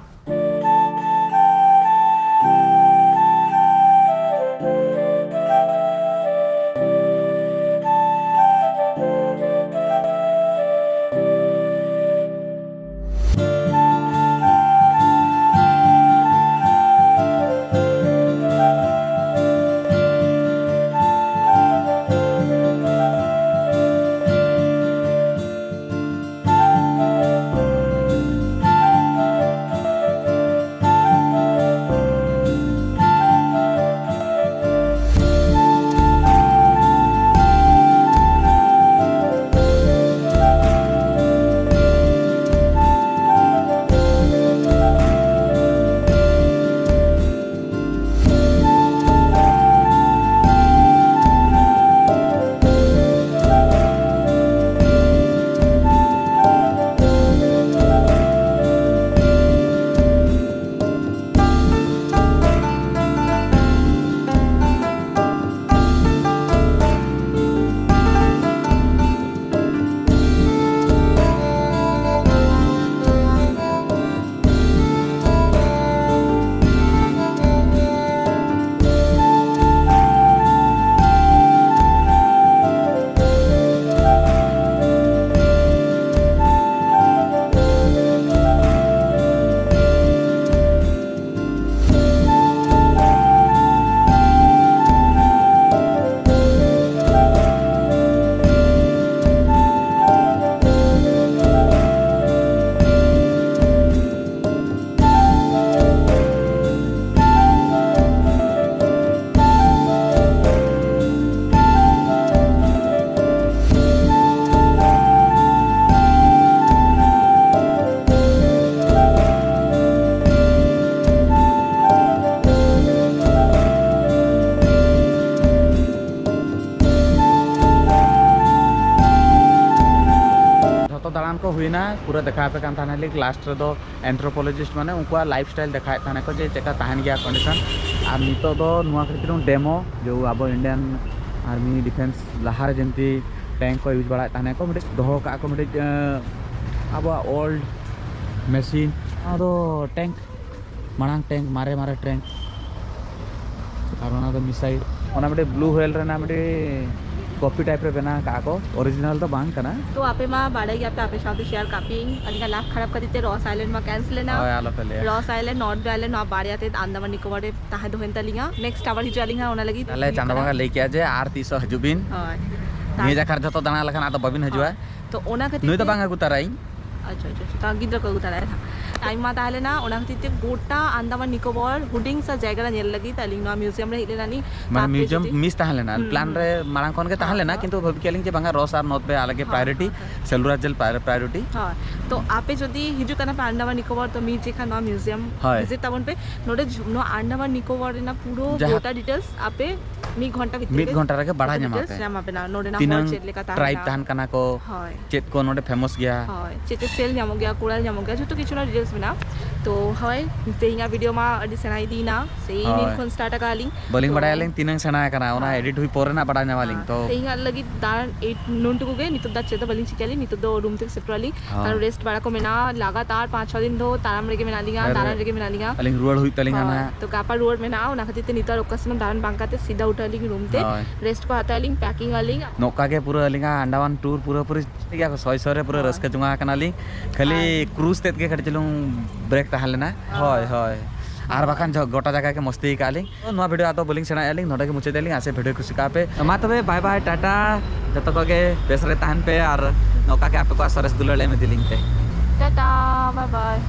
ᱦᱩᱭᱱᱟ, ᱯᱩᱨᱟᱹ ᱫᱮᱠᱷᱟᱣ ᱟᱯᱮ ᱠᱟᱱ ᱛᱟᱦᱮᱱᱟᱞᱤᱧ ᱞᱟᱥᱴ ᱨᱮᱫᱚ᱾ ᱮᱱᱛᱷᱨᱳᱯᱳᱞᱚᱡᱤᱥᱴ ᱢᱟᱱᱮ ᱩᱱᱠᱩᱣᱟᱜ ᱞᱟᱭᱤᱯᱷ ᱥᱴᱟᱭᱤᱞ ᱫᱮᱠᱷᱟᱣᱮᱫ ᱛᱟᱦᱮᱱᱟᱠᱚ ᱡᱮ ᱪᱮᱫᱠᱟ ᱛᱟᱦᱮᱱ ᱜᱮᱭᱟ ᱠᱚᱱᱰᱤᱥᱚᱱ᱾ ᱟᱨ ᱱᱤᱛᱚᱜ ᱫᱚ ᱱᱚᱣᱟ ᱠᱷᱟᱹᱛᱤᱨ ᱰᱮᱢᱳ, ᱡᱮ ᱟᱵᱚ ᱤᱱᱰᱤᱭᱟᱱ ᱟᱨᱢᱤ ᱰᱤᱯᱷᱮᱱᱥ ᱞᱟᱦᱟᱨᱮ ᱡᱮᱢᱛᱤ ᱴᱮᱝᱠ ᱠᱚ ᱤᱭᱩᱡᱽ ᱵᱟᱲᱟᱭᱮᱫ ᱛᱟᱦᱮᱱᱟᱠᱚ, ᱢᱤᱫᱴᱤᱡ ᱫᱚᱦᱚ ᱠᱟᱜᱼᱟ ᱠᱚ ᱢᱤᱫᱴᱤᱡ, ᱮᱸ, ᱟᱵᱚᱣᱟᱜ ᱳᱞᱰ ᱢᱮᱥᱤᱱ᱾ ᱱᱚᱣᱟ ᱫᱚ ᱴᱮᱝᱠ, ᱢᱟᱲᱟᱝ ᱴᱮᱝᱠ, ᱢᱟᱨᱮ ᱢᱟᱨᱮ ᱴᱮᱝᱠ᱾ ᱟᱨ ᱚᱱᱟ ᱫᱚ ᱢᱤᱥᱟᱭᱤᱞ, ᱚᱱᱟ ᱢᱤᱫᱴᱤᱡ ᱵᱞᱩ ᱦᱳᱭᱮᱞ ᱨᱮᱱᱟᱜ ᱢᱤᱫᱴᱤᱡ ᱠᱚᱯᱤ ᱴᱟᱭᱤᱯ ᱨᱮ ᱵᱮᱱᱟᱣ ᱠᱟᱜᱼᱟ ᱠᱚ, ᱚᱨᱤᱡᱤᱱᱟᱞ ᱫᱚ ᱵᱟᱝ ᱠᱟᱱᱟ᱾ ᱛᱚ ᱟᱯᱮ ᱢᱟ ᱵᱟᱲᱟᱭ ᱜᱮᱭᱟ ᱯᱮ, ᱟᱯᱮ ᱥᱟᱶᱛᱮ ᱥᱮᱭᱟᱨ ᱠᱟᱜ ᱯᱮᱭᱟᱹᱧ᱾ ᱟᱹᱞᱤᱧᱟᱜ ᱞᱟᱠ ᱠᱷᱟᱨᱟᱯ ᱠᱷᱟᱹᱛᱤᱨ ᱛᱮ ᱨᱚᱥ ᱟᱭᱞᱮᱱᱰ ᱢᱟ ᱠᱮᱱᱥᱮᱞ ᱮᱱᱟ᱾ ᱦᱳᱭ, ᱟᱞᱚᱯᱮ ᱞᱟᱹᱭᱟ᱾ ᱨᱚᱥ ᱟᱭᱞᱮᱱᱰ, ᱱᱚᱨᱛᱷ ᱵᱮ ᱟᱭᱞᱮᱱᱰ, ᱱᱚᱣᱟ ᱵᱟᱨᱭᱟ ᱛᱮ ᱟᱱᱫᱟᱢᱟᱱ ᱱᱤᱠᱳᱵᱚᱨ ᱨᱮ ᱛᱟᱦᱮᱸ ᱫᱚ ᱦᱩᱭᱮᱱ ᱛᱟᱹᱞᱤᱧᱟ᱾ ᱱᱮᱠᱥᱴ ᱟᱵᱟᱨ ᱦᱤᱡᱩᱜ ᱟᱹᱞᱤᱧ ᱦᱟᱸᱜ, ᱚᱱᱟ ᱞᱟᱹᱜᱤᱫ ᱛᱟᱦᱞᱮ ᱦᱩᱭᱩᱜ ᱪᱟᱸᱫᱳ ᱠᱟᱱᱟ᱾ ᱵᱚᱸᱜᱟ ᱞᱟᱹᱭ ᱠᱮᱜᱼᱟ ᱡᱮ ᱟᱨ ᱛᱤᱥᱚᱜ ᱦᱤᱡᱩᱜ ᱵᱤᱱ᱾ ᱦᱳᱭ᱾ ᱱᱤᱭᱟᱹ ᱡᱟᱠᱷᱟ ᱨᱮ ᱡᱷᱚᱛᱚ ᱫᱟᱬᱟ ᱞᱮᱠᱷᱟᱱ ᱟᱫᱚ ᱵᱟᱵᱤᱱ ᱦᱤᱡᱩᱜᱼᱟ᱾ ᱦᱳᱭ᱾ ᱛᱚ ᱚᱱᱟ ᱠᱷᱟᱹᱛᱤᱨ ᱱᱩᱭ ᱫᱚ ᱛᱮ ᱵᱟᱝ ᱟᱹᱜᱩ ᱛᱟᱨᱟᱭᱤᱧ᱾ ᱟᱪᱪᱷᱟ, ᱟᱪᱪᱷᱟ, ᱟᱪᱪᱷᱟ᱾ ᱛᱟ ᱜᱤᱫᱽᱨᱟᱹ ᱠᱚ ᱟᱹᱜᱩ ᱛᱟᱨᱟᱭᱟ ᱦᱟᱸᱜ᱾ ᱴᱟᱭᱤᱢ ᱢᱟ ᱛᱟᱦᱮᱸ ᱞᱮᱱᱟ, ᱚᱱᱟ ᱠᱷᱟᱹᱛᱤᱨ ᱛᱮ ᱜᱚᱴᱟ ᱟᱱᱫᱟᱢᱟᱱ ᱱᱤᱠᱳᱵᱚᱨ ᱦᱩᱰᱤᱧ ᱥᱟ ᱡᱟᱭᱜᱟ ᱨᱮ ᱧᱮᱞ ᱞᱟᱹᱜᱤᱫ ᱟᱹᱞᱤᱧ ᱱᱚᱣᱟ ᱢᱤᱭᱩᱡᱤᱭᱟᱢ ᱨᱮ ᱦᱮᱡ ᱞᱮᱱᱟᱞᱤᱧ᱾ ᱢᱟᱱᱮ ᱛᱟᱨᱯᱚᱨᱮ ᱢᱤᱭᱩᱡᱤᱭᱟᱢ ᱡᱩᱫᱤ ᱢᱤᱥ ᱛᱟᱦᱮᱸ ᱞᱮᱱᱟ, ᱦᱩᱸ, ᱯᱞᱟᱱ ᱦᱩᱸ᱾ ᱨᱮ ᱢᱟᱲᱟᱝ ᱠᱷᱚᱱ ᱜᱮ ᱛᱟᱦᱮᱸ ᱦᱚᱸ, ᱞᱮᱱᱟ, ᱦᱚᱸ, ᱠᱤᱱᱛᱩ ᱦᱚᱸ᱾ ᱵᱷᱟᱵᱤ ᱠᱮᱫ ᱞᱤᱧ ᱡᱮ ᱵᱟᱝᱟ, ᱨᱚᱥ ᱟᱨ ᱱᱚᱨᱛᱷ ᱵᱮ ᱟᱞᱟᱜ ᱜᱮ ᱦᱚᱸ, ᱯᱨᱟᱭᱳᱨᱤᱴᱤ, ᱦᱚᱸ, ᱦᱚᱸ᱾ ᱥᱮᱞᱩᱞᱟᱨ ᱡᱮᱞ ᱯᱨᱟᱭᱳᱨᱤᱴᱤ᱾ ᱦᱳᱭ᱾ ᱛᱚ ᱟᱯᱮ ᱡᱩᱫᱤ ᱦᱤᱡᱩᱜ ᱠᱟᱱᱟ ᱯᱮ ᱟᱱᱫᱟᱢᱟᱱ ᱱᱤᱠᱳᱵᱚᱨ, ᱛᱚ ᱢᱤᱫ ᱡᱮᱠᱷᱟ ᱱᱚᱣᱟ ᱢᱤᱭᱩᱡᱤᱭᱟᱢ ᱦᱳᱭ᱾ ᱵᱷᱤᱡᱤᱴ ᱛᱟᱵᱚᱱ ᱯᱮ᱾ ᱱᱚᱰᱮ ᱡᱷ-, ᱱᱚᱣᱟ ᱟᱱᱫᱟᱢᱟᱱ ᱱᱤᱠᱳᱵᱚᱨ ᱨᱮᱱᱟᱜ ᱯᱩᱨᱟᱹ ᱡᱟᱦᱟᱸ ᱜᱚᱴᱟ ᱰᱤᱴᱮᱞᱥ ᱟᱯᱮ ᱢᱤᱫ ᱜᱷᱚᱱᱴᱟ ᱵᱷᱤᱛᱨᱤ ᱢᱤᱫ ᱨᱮᱜᱮ ᱜᱷᱚᱱᱴᱟ ᱨᱮᱜᱮ ᱵᱟᱲᱟᱭ ᱯᱩᱨᱟᱹ ᱧᱟᱢᱟ ᱰᱤᱴᱮᱞᱥ ᱯᱮ᱾ ᱧᱟᱢ ᱟᱯᱮ ᱱᱟ-, ᱱᱚᱰᱮᱱᱟᱜ ᱦᱚᱲ ᱛᱤᱱᱟᱹᱝ ᱪᱮᱫ ᱞᱮᱠᱟ ᱛᱟᱦᱮᱸ ᱴᱨᱟᱭᱤᱵ ᱠᱟᱱᱟ᱾ ᱛᱟᱦᱮᱱ ᱠᱟᱱᱟ ᱠᱚ, ᱦᱳᱭ᱾ ᱪᱮᱫ ᱠᱚ ᱱᱚᱰᱮ ᱯᱷᱮᱢᱟᱥ ᱜᱮᱭᱟ᱾ ᱦᱳᱭ, ᱪᱮᱫ ᱪᱮᱫ ᱥᱮᱞ ᱧᱟᱢᱚᱜ ᱜᱮᱭᱟ, ᱠᱳᱨᱟᱞ ᱧᱟᱢᱚᱜ ᱜᱮᱭᱟ, ᱡᱷᱚᱛᱚ ᱠᱤᱪᱷᱩ ᱨᱮᱱᱟᱜ ᱰᱤᱴᱮᱞᱥ ᱢᱮᱱᱟᱜᱼᱟ᱾ ᱛᱚ ᱦᱳᱭ, ᱛᱮᱦᱮᱧᱟᱜ ᱵᱷᱤᱰᱤᱭᱳ ᱢᱟ ᱟᱹᱰᱤ ᱥᱮᱬᱟ ᱤᱫᱤᱭᱮᱱᱟ, ᱥᱮᱭ ᱤᱱᱟᱹ ᱦᱳᱭ᱾ ᱠᱷᱚᱱ ᱥᱴᱟᱨᱴ ᱟᱠᱟᱫᱼᱟ ᱞᱤᱧ᱾ ᱵᱟᱹᱞᱤᱧ ᱛᱚ ᱵᱟᱲᱟᱭᱟ ᱞᱤᱧ ᱛᱤᱱᱟᱹᱝ ᱥᱮᱬᱟ ᱟᱠᱟᱱᱟ, ᱚᱱᱟ ᱦᱳᱭ᱾ ᱮᱰᱤᱴ ᱦᱩᱭ ᱯᱚᱨᱮ ᱱᱟᱜ ᱵᱟᱲᱟᱭ ᱧᱟᱢᱟ ᱞᱤᱧ᱾ ᱦᱳᱭ᱾ ᱛᱚ ᱛᱮᱦᱮᱧᱟᱜ ᱞᱟᱹᱜᱤᱫ ᱫᱟᱬᱟᱱ ᱮᱭ ᱱᱩᱱ ᱴᱩᱠᱩ ᱜᱮ, ᱱᱤᱛᱚᱜ ᱫᱚ ᱟᱨ ᱪᱮᱫ ᱦᱚᱸ ᱵᱟᱹᱞᱤᱧ ᱪᱤᱠᱟᱹᱭᱟ ᱞᱤᱧ, ᱱᱤᱛᱚᱜ ᱫᱚ ᱨᱩᱢ ᱛᱮ ᱥᱮᱴᱮᱨᱚᱜᱼᱟ ᱞᱤᱧ᱾ ᱦᱳᱭ᱾ ᱠᱟᱨᱚᱱ ᱨᱮᱥᱴ ᱵᱟᱲᱟ ᱠᱚ ᱢᱮᱱᱟᱜᱼᱟ, ᱞᱟᱜᱟᱛᱟᱨ ᱯᱟᱸᱪ ᱪᱷᱚ ᱫᱤᱱ ᱫᱚ ᱛᱟᱲᱟᱢ ᱨᱮᱜᱮ ᱢᱮᱱᱟᱜ ᱞᱤᱧᱟ, ᱦᱳᱭ᱾ ᱫᱟᱬᱟᱱ ᱨᱮᱜᱮ ᱢᱮᱱᱟᱜ ᱞᱤᱧᱟ᱾ ᱟᱹᱞᱤᱧ ᱨᱩᱣᱟᱹᱲ ᱦᱩᱭᱩᱜ ᱛᱟᱹᱞᱤᱧᱟ ᱦᱳᱭ᱾ ᱱᱟᱦᱟᱜ᱾ ᱛᱚ ᱜᱟᱯᱟ ᱨᱩᱣᱟᱹᱲ ᱢᱮᱱᱟᱜᱼᱟ, ᱚᱱᱟ ᱠᱷᱟᱹᱛᱤᱨ ᱛᱮ ᱱᱤᱛᱚᱜ ᱟᱨ ᱚᱠᱟ ᱥᱮᱫ ᱦᱚᱸ ᱫᱟᱬᱟᱱ ᱵᱟᱝ ᱠᱟᱛᱮ ᱥᱤᱫᱷᱟ ᱩᱴᱷᱟᱹᱜ ᱟᱹᱞᱤᱧ ᱨᱩᱢ ᱛᱮ, ᱦᱳᱭ᱾ ᱨᱮᱥᱴ ᱠᱚ ᱦᱟᱛᱟᱣ ᱟᱹᱞᱤᱧ, ᱯᱮᱠᱤᱝ ᱟᱹᱞᱤᱧ᱾ ᱱᱚᱝᱠᱟ ᱜᱮ ᱯᱩᱨᱟᱹ ᱟᱹᱞᱤᱧᱟᱜ ᱟᱱᱰᱟᱢᱟᱱ ᱴᱩᱨ ᱯᱩᱨᱟᱹᱯᱩᱨᱤ ᱴᱷᱤᱠ ᱜᱮᱭᱟ, ᱥᱚᱭ ᱥᱚᱭ ᱨᱮ ᱯᱩᱨᱟᱹ ᱦᱳᱭ᱾ ᱨᱟᱹᱥᱠᱟᱹ ᱡᱚᱝᱟ ᱟᱠᱟᱱᱟᱞᱤᱧ᱾ ᱠᱷᱟᱹᱞᱤ ᱟᱨ ᱠᱨᱩᱡᱽ ᱛᱮᱫ ᱜᱮ ᱠᱟᱹᱴᱤᱡ ᱪᱩᱞᱩᱝ ᱵᱨᱮᱠ ᱛᱟᱦᱮᱸ ᱞᱮᱱᱟ᱾ ᱦᱳᱭ᱾ ᱦᱳᱭ, ᱦᱳᱭ᱾ ᱟᱨ ᱵᱟᱠᱷᱟᱱ ᱡᱷᱚ-, ᱜᱚᱴᱟ ᱡᱟᱭᱜᱟ ᱜᱮ ᱢᱚᱥᱛᱤ ᱟᱠᱟᱫ ᱞᱤᱧ᱾ ᱛᱚ, ᱱᱚᱣᱟ ᱵᱷᱤᱰᱤᱭᱳ ᱟᱫᱚ ᱵᱟᱹᱞᱤᱧ ᱥᱮᱬᱟᱭᱮᱫᱼᱟ ᱞᱤᱧ, ᱱᱚᱰᱮ ᱜᱮ ᱢᱩᱪᱟᱹᱫ ᱟᱹᱞᱤᱧ᱾ ᱟᱥᱮ ᱵᱷᱤᱰᱤᱭᱳ ᱠᱩᱥᱤ ᱠᱟᱜᱼᱟ ᱯᱮ᱾ ᱢᱟ ᱛᱚᱵᱮ, ᱵᱟᱭ ᱵᱟᱭ, ᱴᱟᱴᱟ᱾ ᱡᱚᱛᱚ ᱠᱚᱜᱮ ᱵᱮᱥ ᱨᱮ ᱛᱟᱦᱮᱱ ᱯᱮ ᱟᱨ ᱱᱚᱝᱠᱟ ᱜᱮ ᱟᱯᱮ ᱠᱚᱣᱟᱜ ᱥᱚᱨᱮᱥ ᱫᱩᱞᱟᱹᱲ ᱮᱢ ᱤᱫᱤ ᱞᱤᱧ ᱯᱮ᱾ ᱴᱟᱴᱟ, ᱵᱟᱭ ᱵᱟᱭ᱾